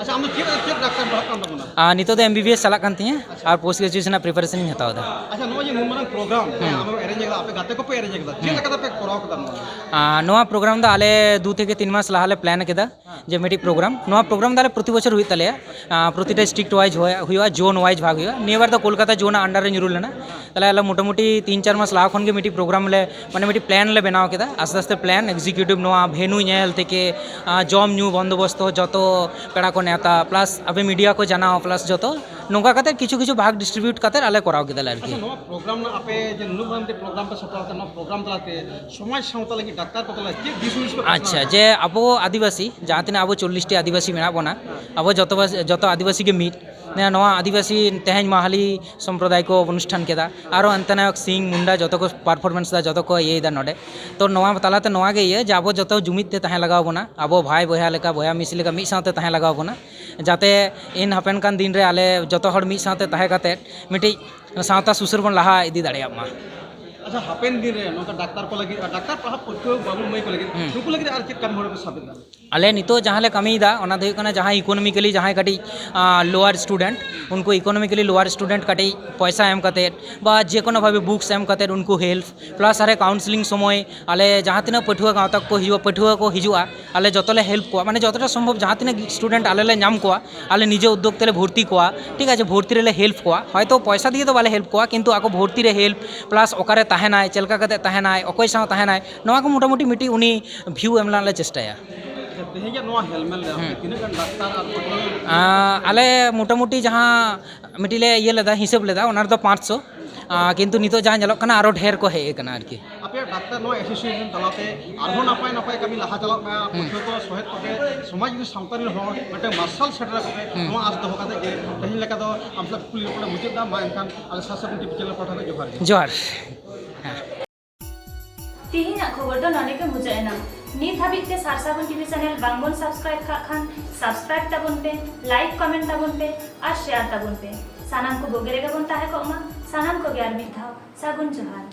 ᱟᱪᱪᱷᱟ, ᱟᱢ ᱫᱚ ᱪᱮᱫ, ᱪᱮᱫ ᱰᱟᱠᱛᱟᱨ ᱯᱟᱲᱦᱟᱜ ᱠᱟᱱ ᱛᱟᱵᱚᱱᱟ? ᱟᱨ ᱱᱤᱛᱚᱜ ᱫᱚ ᱮᱢ ᱵᱤ ᱵᱤ ᱮᱥ ᱪᱟᱞᱟᱜ ᱠᱟᱱ ᱛᱤᱧᱟᱹ᱾ ᱟᱪᱪᱷᱟ᱾ ᱟᱨ ᱯᱳᱥᱴ ᱜᱨᱮᱡᱩᱭᱮᱥᱚᱱ ᱨᱮᱱᱟᱜ ᱯᱨᱤᱯᱟᱨᱮᱥᱚᱱ ᱤᱧ ᱦᱟᱛᱟᱣ ᱮᱫᱟ᱾ ᱟᱪᱪᱷᱟ, ᱱᱚᱜᱼᱚᱭ ᱡᱮ ᱱᱩᱱ ᱢᱟᱨᱟᱝ ᱯᱨᱳᱜᱨᱟᱢ, ᱦᱮᱸ, ᱦᱮᱸ, ᱟᱢᱮᱢ ᱮᱨᱮᱧᱡᱽ ᱟᱠᱟᱫᱟ, ᱟᱯᱮ ᱜᱟᱛᱮ ᱠᱚᱯᱮ ᱮᱨᱮᱧᱡᱽ ᱟᱠᱟᱫᱟ, ᱪᱮᱫ ᱦᱮᱸ᱾ ᱞᱮᱠᱟ ᱛᱮᱯᱮ ᱠᱚᱨᱟᱣ ᱠᱮᱫᱟ ᱱᱚᱣᱟ? ᱟᱨ ᱱᱚᱣᱟ ᱯᱨᱳᱜᱨᱟᱢ ᱫᱚ ᱟᱞᱮ ᱫᱩ ᱛᱷᱮᱠᱮ ᱛᱤᱱ ᱢᱟᱥ ᱞᱟᱦᱟ ᱞᱮ ᱯᱞᱟᱱ ᱠᱮᱫᱟ᱾ ᱦᱮᱸ᱾ ᱡᱮ ᱢᱤᱫᱴᱤᱡ ᱯᱨᱳᱜᱨᱟᱢ, ᱱᱚᱣᱟ ᱯᱨᱳᱜᱨᱟᱢ ᱫᱚ ᱟᱞᱮ ᱯᱨᱚᱛᱤ ᱵᱚᱪᱷᱚᱨ ᱦᱩᱭᱩᱜ ᱛᱟᱞᱮᱭᱟ᱾ ᱟᱸ, ᱯᱨᱚᱛᱤᱴᱟ ᱰᱤᱥᱴᱨᱤᱠᱴ ᱣᱟᱭᱤᱡᱽ ᱦᱚᱭ-, ᱦᱩᱭᱩᱜᱼᱟ, ᱡᱳᱱ ᱣᱟᱭᱤᱡᱽ ᱵᱷᱟᱜᱽ ᱦᱩᱭᱩᱜᱼᱟ᱾ ᱱᱤᱭᱟᱹ ᱵᱟᱨ ᱫᱚ ᱠᱳᱞᱠᱟᱛᱟ ᱡᱳᱱ ᱟᱜ ᱟᱱᱰᱟᱨ ᱨᱮ ᱧᱩᱨᱩ ᱞᱮᱱᱟ᱾ ᱛᱟᱦᱞᱮ ᱟᱞᱮ ᱢᱚᱴᱟᱢᱩᱴᱤ ᱛᱤᱱ ᱪᱟᱨ ᱢᱟᱥ ᱞᱟᱦᱟ ᱠᱷᱚᱱ ᱜᱮ ᱢᱤᱫᱴᱤᱡ ᱯᱨᱳᱜᱨᱟᱢ ᱞᱮ, ᱢᱟᱱᱮ ᱢᱤᱫᱴᱤᱡ ᱯᱞᱟᱱ ᱞᱮ ᱵᱮᱱᱟᱣ ᱠᱮᱫᱟ᱾ ᱟᱥᱛᱮ ᱟᱥᱛᱮ ᱯᱞᱟᱱ ᱮᱠᱡᱤᱠᱤᱭᱩᱴᱤᱵᱷ ᱱᱚᱣᱟ ᱵᱷᱮᱱᱩ ᱧᱮᱞ ᱛᱷᱮᱠᱮ, ᱟᱸ, ᱡᱚᱢ ᱧᱩ ᱵᱚᱱᱫᱳᱵᱚᱥᱛᱚ, ᱡᱚᱛᱚ ᱯᱮᱲᱟ ᱠᱚ ᱱᱮᱣᱛᱟ, ᱯᱞᱟᱥ ᱟᱯᱮ ᱢᱤᱰᱤᱭᱟ ᱠᱚ ᱡᱟᱱᱟᱣ, ᱯᱞᱟᱥ ᱡᱚᱛᱚ ᱱᱚᱝᱠᱟ ᱠᱟᱛᱮ ᱠᱤᱪᱷᱩ ᱠᱤᱪᱷᱩ ᱵᱷᱟᱜᱽ ᱰᱤᱥᱴᱨᱤᱵᱤᱭᱩᱴ ᱠᱟᱛᱮ ᱟᱞᱮ ᱠᱚᱨᱟᱣ ᱠᱮᱫᱟᱞᱮ ᱟᱨᱠᱤ᱾ ᱟᱪᱪᱷᱟ, ᱱᱚᱣᱟ ᱯᱨᱳᱜᱨᱟᱢ ᱨᱮᱱᱟᱜ ᱟᱯᱮ ᱡᱮ ᱱᱩᱱᱟᱹᱜ ᱢᱟᱨᱟᱝ ᱢᱤᱫᱴᱮᱱ ᱯᱨᱳᱜᱨᱟᱢ ᱯᱮ ᱥᱟᱯᱲᱟᱣ ᱠᱮᱫᱟ, ᱱᱚᱣᱟ ᱯᱨᱳᱜᱨᱟᱢ ᱛᱟᱞᱟᱛᱮ ᱥᱚᱢᱟᱡᱽ ᱥᱟᱶᱛᱟ ᱞᱟᱹᱜᱤᱫ ᱰᱟᱠᱛᱟᱨ ᱠᱚ ᱛᱟᱞᱟ ᱪᱮᱫ ᱫᱤᱥ ᱦᱩᱫᱤᱥ ᱯᱮ ᱯᱟᱥᱱᱟᱣ? ᱟᱪᱪᱷᱟ, ᱡᱮ ᱟᱵᱚ ᱟᱹᱫᱤᱵᱟᱹᱥᱤ, ᱡᱟᱦᱟᱸ ᱛᱤᱱᱟᱹᱜ ᱟᱵᱚ ᱪᱚᱞᱞᱤᱥ ᱴᱤ ᱟᱹᱫᱤᱵᱟᱹᱥᱤ ᱢᱮᱱᱟᱜ ᱵᱚᱱᱟ, ᱟᱵᱚ ᱡᱚᱛᱚ ᱵᱟᱥ-, ᱡᱚᱛᱚ ᱟᱹᱫᱤᱵᱟᱹᱥᱤ ᱜᱮ ᱢᱤᱫ᱾ ᱱᱚᱣᱟ ᱟᱹᱫᱤᱵᱟᱹᱥᱤ ᱛᱮᱦᱮᱧ ᱢᱟᱦᱟᱞᱤ ᱥᱚᱢᱯᱨᱚᱫᱟᱭ ᱠᱚ ᱚᱱᱩᱥᱴᱷᱟᱱ ᱠᱮᱫᱟ, ᱟᱨᱚ ᱦᱟᱱᱛᱮ ᱱᱟᱭᱚᱠ ᱥᱤᱝ, ᱢᱩᱱᱰᱟ, ᱡᱚᱛᱚ ᱠᱚ ᱯᱟᱨᱯᱷᱚᱨᱢᱮᱱᱥ ᱫᱟ, ᱡᱚᱛᱚ ᱠᱚ ᱤᱭᱟᱹᱭᱮᱫᱟ ᱱᱚᱰᱮ᱾ ᱛᱚ ᱱᱚᱣᱟ ᱛᱟᱞᱟᱛᱮ ᱱᱚᱣᱟ ᱜᱮ ᱤᱭᱟᱹ ᱡᱮ ᱟᱵᱚ ᱡᱚᱛᱚ ᱡᱩᱢᱤᱫ ᱛᱮ ᱛᱟᱦᱮᱸ ᱞᱟᱜᱟᱣ ᱵᱚᱱᱟ, ᱟᱵᱚ ᱵᱷᱟᱭ ᱵᱚᱭᱦᱟ ᱞᱮᱠᱟ, ᱵᱚᱭᱦᱟ ᱢᱤᱥᱤ ᱞᱮᱠᱟ ᱢᱤᱫ ᱥᱟᱶᱛᱮ ᱛᱟᱦᱮᱸ ᱞᱟᱜᱟᱣ ᱵᱚᱱᱟ, ᱡᱟᱛᱮ ᱤᱱ ᱦᱟᱯᱮᱱ ᱠᱟᱱ ᱫᱤᱱ ᱨᱮ ᱟᱞᱮ ᱡᱚᱛᱚ ᱦᱚᱲ ᱢᱤᱫ ᱥᱟᱶᱛᱮ ᱛᱟᱦᱮᱸ ᱠᱟᱛᱮᱫ ᱢᱤᱫᱴᱤᱡ ᱥᱟᱶᱛᱟ ᱥᱩᱥᱟᱹᱨ ᱵᱚᱱ ᱞᱟᱦᱟ ᱤᱫᱤ ᱫᱟᱲᱮᱭᱟᱜ ᱢᱟ᱾ ᱟᱪᱪᱷᱟ, ᱦᱟᱯᱮᱱ ᱫᱤᱱ ᱨᱮ ᱱᱚᱝᱠᱟ ᱰᱟᱠᱛᱟᱨ ᱠᱚ ᱞᱟᱹᱜᱤᱫ ᱟᱨ ᱰᱟᱠᱛᱟᱨ ᱯᱟᱲᱦᱟᱣ ᱯᱟᱹᱴᱷᱩᱣᱟᱹ ᱵᱟᱹᱵᱩ ᱢᱟᱹᱭ ᱠᱚ ᱞᱟᱹᱜᱤᱫ ᱦᱩᱸ᱾ ᱱᱩᱠᱩ ᱞᱟᱹᱜᱤᱫ ᱟᱨ ᱪᱮᱫ ᱠᱟᱹᱢᱤ ᱦᱚᱨᱟ ᱯᱮ ᱥᱟᱵ ᱮᱫᱟ? ᱟᱞᱮ ᱱᱤᱛᱚᱜ ᱡᱟᱦᱟᱸ ᱞᱮ ᱠᱟᱹᱢᱤᱭᱮᱫᱟ, ᱚᱱᱟ ᱫᱚ ᱦᱩᱭᱩᱜ ᱠᱟᱱᱟ ᱡᱟᱦᱟᱸᱭ ᱤᱠᱳᱱᱚᱢᱤᱠᱮᱞᱤ ᱡᱟᱦᱟᱸᱭ ᱠᱟᱹᱴᱤᱡ, ᱟᱸ, ᱞᱳᱣᱟᱨ ᱥᱴᱩᱰᱮᱱᱴ, ᱩᱱᱠᱩ ᱤᱠᱳᱱᱚᱢᱤᱠᱮᱞᱤ ᱞᱳᱣᱟᱨ ᱥᱴᱩᱰᱮᱱᱴ ᱠᱟᱹᱴᱤᱡ ᱯᱚᱭᱥᱟ ᱮᱢ ᱠᱟᱛᱮᱫ ᱵᱟ ᱡᱮ ᱠᱳᱱᱳ ᱵᱷᱟᱵᱮ ᱵᱩᱠᱥ ᱮᱢ ᱠᱟᱛᱮᱫ ᱩᱱᱠᱩ ᱦᱮᱞᱯ, ᱯᱞᱟᱥ ᱟᱨᱮ ᱠᱟᱣᱩᱱᱥᱮᱞᱤᱝ ᱥᱚᱢᱚᱭ ᱟᱞᱮ ᱡᱟᱦᱟᱸ ᱛᱤᱱᱟᱹᱜ ᱯᱟᱹᱴᱷᱩᱣᱟᱹ ᱜᱟᱶᱛᱟ ᱠᱚ ᱦᱤᱡᱩᱜᱼᱟ, ᱯᱟᱹᱴᱷᱩᱣᱟᱹ ᱠᱚ ᱦᱤᱡᱩᱜᱼᱟ, ᱟᱞᱮ ᱡᱚᱛᱚ ᱞᱮ ᱦᱮᱞᱯ ᱠᱚᱣᱟ, ᱢᱟᱱᱮ ᱡᱚᱛᱚᱴᱟ ᱥᱚᱢᱵᱷᱚᱵ ᱡᱟᱦᱟᱸ ᱛᱤᱱᱟᱹᱜ ᱥᱴᱩᱰᱮᱱᱴ ᱟᱞᱮ ᱞᱮ ᱧᱟᱢ ᱠᱚᱣᱟ, ᱟᱞᱮ ᱱᱤᱡᱮ ᱩᱫᱽᱫᱳᱜᱽ ᱛᱮᱞᱮ ᱵᱷᱚᱨᱛᱤ ᱠᱚᱣᱟ, ᱴᱷᱤᱠ ᱟᱪᱷᱮ, ᱵᱷᱚᱨᱛᱤ ᱨᱮᱞᱮ ᱦᱮᱞᱯ ᱠᱚᱣᱟ, ᱦᱚᱭᱛᱳ ᱯᱚᱭᱥᱟ ᱫᱤᱭᱮ ᱫᱚ ᱵᱟᱞᱮ ᱦᱮᱞᱯ ᱠᱚᱣᱟ, ᱠᱤᱱᱛᱩ ᱟᱠᱚ ᱵᱷᱚᱨᱛᱤ ᱨᱮ ᱦᱮᱞᱯ, ᱯᱞᱟᱥ ᱚᱠᱟᱨᱮ ᱛᱟᱦᱮᱱᱟᱭ, ᱪᱮᱫ ᱞᱮᱠᱟ ᱠᱟᱛᱮ ᱛᱟᱦᱮᱱᱟᱭ, ᱚᱠᱚᱭ ᱥᱟᱶ ᱛᱟᱦᱮᱱᱟᱭ, ᱱᱚᱣᱟ ᱠᱚ ᱢᱚᱴᱟᱢᱩᱴᱤ ᱢᱤᱫᱴᱤᱡ ᱩᱱᱤ ᱵᱷᱤᱭᱩ ᱮᱢ ᱨᱮᱱᱟᱜ ᱞᱮ ᱪᱮᱥᱴᱟᱭᱟ᱾ ᱟᱪᱪᱷᱟ, ᱛᱮᱦᱮᱧᱟᱜ ᱱᱚᱣᱟ ᱦᱮᱞᱢᱮᱞ ᱨᱮ ᱟᱯᱮ ᱦᱩᱸ᱾ ᱛᱤᱱᱟᱹᱜ ᱜᱟᱱ ᱰᱟᱠᱛᱟᱨ ᱟᱨ ᱯᱟᱹᱴᱷᱩᱣᱟᱹ? ᱟᱸ, ᱟᱞᱮ ᱢᱚᱴᱟᱢᱩᱴᱤ ᱡᱟᱦᱟᱸ ᱢᱤᱫᱴᱤᱡ ᱞᱮ ᱤᱭᱟᱹ ᱞᱮᱫᱟ, ᱦᱤᱥᱟᱹᱵ ᱞᱮᱫᱟ, ᱚᱱᱟ ᱨᱮᱫᱚ ᱯᱟᱸᱪᱥᱚ᱾ ᱟᱸ, ᱠᱤᱱᱛᱩ ᱱᱤᱛᱚᱜ ᱡᱟᱦᱟᱸ ᱧᱮᱞᱚᱜ ᱠᱟᱱᱟ, ᱟᱨᱚ ᱰᱷᱮᱨ ᱠᱚ ᱦᱮᱡ ᱟᱠᱟᱱᱟ ᱟᱨᱠᱤ᱾ ᱟᱯᱮᱭᱟᱜ ᱰᱟᱠᱛᱟᱨ ᱱᱚᱣᱟ ᱮᱥᱳᱥᱤᱭᱮᱥᱚᱱ ᱛᱟᱞᱟᱛᱮ ᱟᱨᱦᱚᱸ ᱱᱟᱯᱟᱭ ᱱᱟᱯᱟᱭ ᱠᱟᱹᱢᱤ ᱞᱟᱦᱟ ᱪᱟᱞᱟᱜ ᱢᱟ, ᱦᱩᱸ᱾ ᱯᱟᱹᱴᱷᱩᱣᱟᱹ ᱠᱚ ᱥᱚᱦᱮᱫ ᱠᱚᱯᱮ, ᱥᱚᱢᱟᱡᱽ ᱨᱮᱱ ᱥᱟᱶᱛᱟ ᱨᱮᱱ ᱦᱚᱲ ᱢᱤᱫᱴᱟᱝ ᱢᱟᱨᱥᱟᱞ ᱥᱮᱴᱮᱨ ᱟᱠᱚ ᱯᱮ, ᱦᱩᱸ᱾ ᱱᱚᱣᱟ ᱟᱸᱥ ᱫᱚᱦᱚ ᱠᱟᱛᱮ ᱜᱮ ᱛᱮᱦᱮᱧ ᱞᱮᱠᱟ ᱫᱚ ᱟᱢ ᱥᱟᱞᱟᱜ ᱠᱩᱠᱞᱤ ᱨᱚᱯᱚᱲ ᱞᱮ ᱢᱩᱪᱟᱹᱫ ᱮᱫᱟ᱾ ᱢᱟ ᱮᱱᱠᱷᱟᱱ ᱟᱞᱮ ᱥᱟᱨᱥᱟᱜᱩᱱ ᱴᱤᱵᱷᱤ ᱪᱮᱱᱮᱞ ᱯᱟᱦᱴᱟ ᱠᱷᱚᱱ ᱡᱚᱦᱟᱨ ᱜᱮ᱾ ᱡᱚᱦᱟᱨ᱾ ᱦᱮᱸ᱾ ᱛᱮᱦᱮᱧᱟᱜ ᱠᱷᱚᱵᱚᱨ ᱫᱚ ᱱᱚᱰᱮ ᱜᱮ ᱢᱩᱪᱟᱹᱫ ᱮᱱᱟ᱾ ᱱᱤᱛ ᱦᱟᱹᱵᱤᱡ ᱛᱮ ᱥᱟᱨᱥᱟᱜᱩᱱ ᱴᱤᱵᱷᱤ ᱪᱮᱱᱮᱞ ᱵᱟᱝᱵᱚᱱ ᱥᱟᱵᱥᱠᱨᱟᱭᱤᱵ ᱠᱟᱜ ᱠᱷᱟᱱ, ᱥᱟᱵᱥᱠᱨᱟᱭᱤᱵ ᱛᱟᱵᱚᱱ ᱯᱮ, ᱞᱟᱭᱤᱠ, ᱠᱚᱢᱮᱱᱴ ᱛᱟᱵᱚᱱ ᱯᱮ ᱟᱨ ᱥᱮᱭᱟᱨ ᱛᱟᱵᱚᱱ ᱯᱮ᱾ ᱥᱟᱱᱟᱢ ᱠᱚ ᱵᱩᱜᱤ ᱨᱮᱜᱮ ᱵᱚᱱ ᱛᱟᱦᱮᱸ ᱠᱚᱜ ᱢᱟ᱾ ᱥᱟᱱᱟᱢ ᱠᱚᱜᱮ ᱟᱨ ᱢᱤᱫ ᱫᱷᱟᱣ ᱥᱟᱹᱜᱩᱱ ᱡᱚᱦᱟᱨ᱾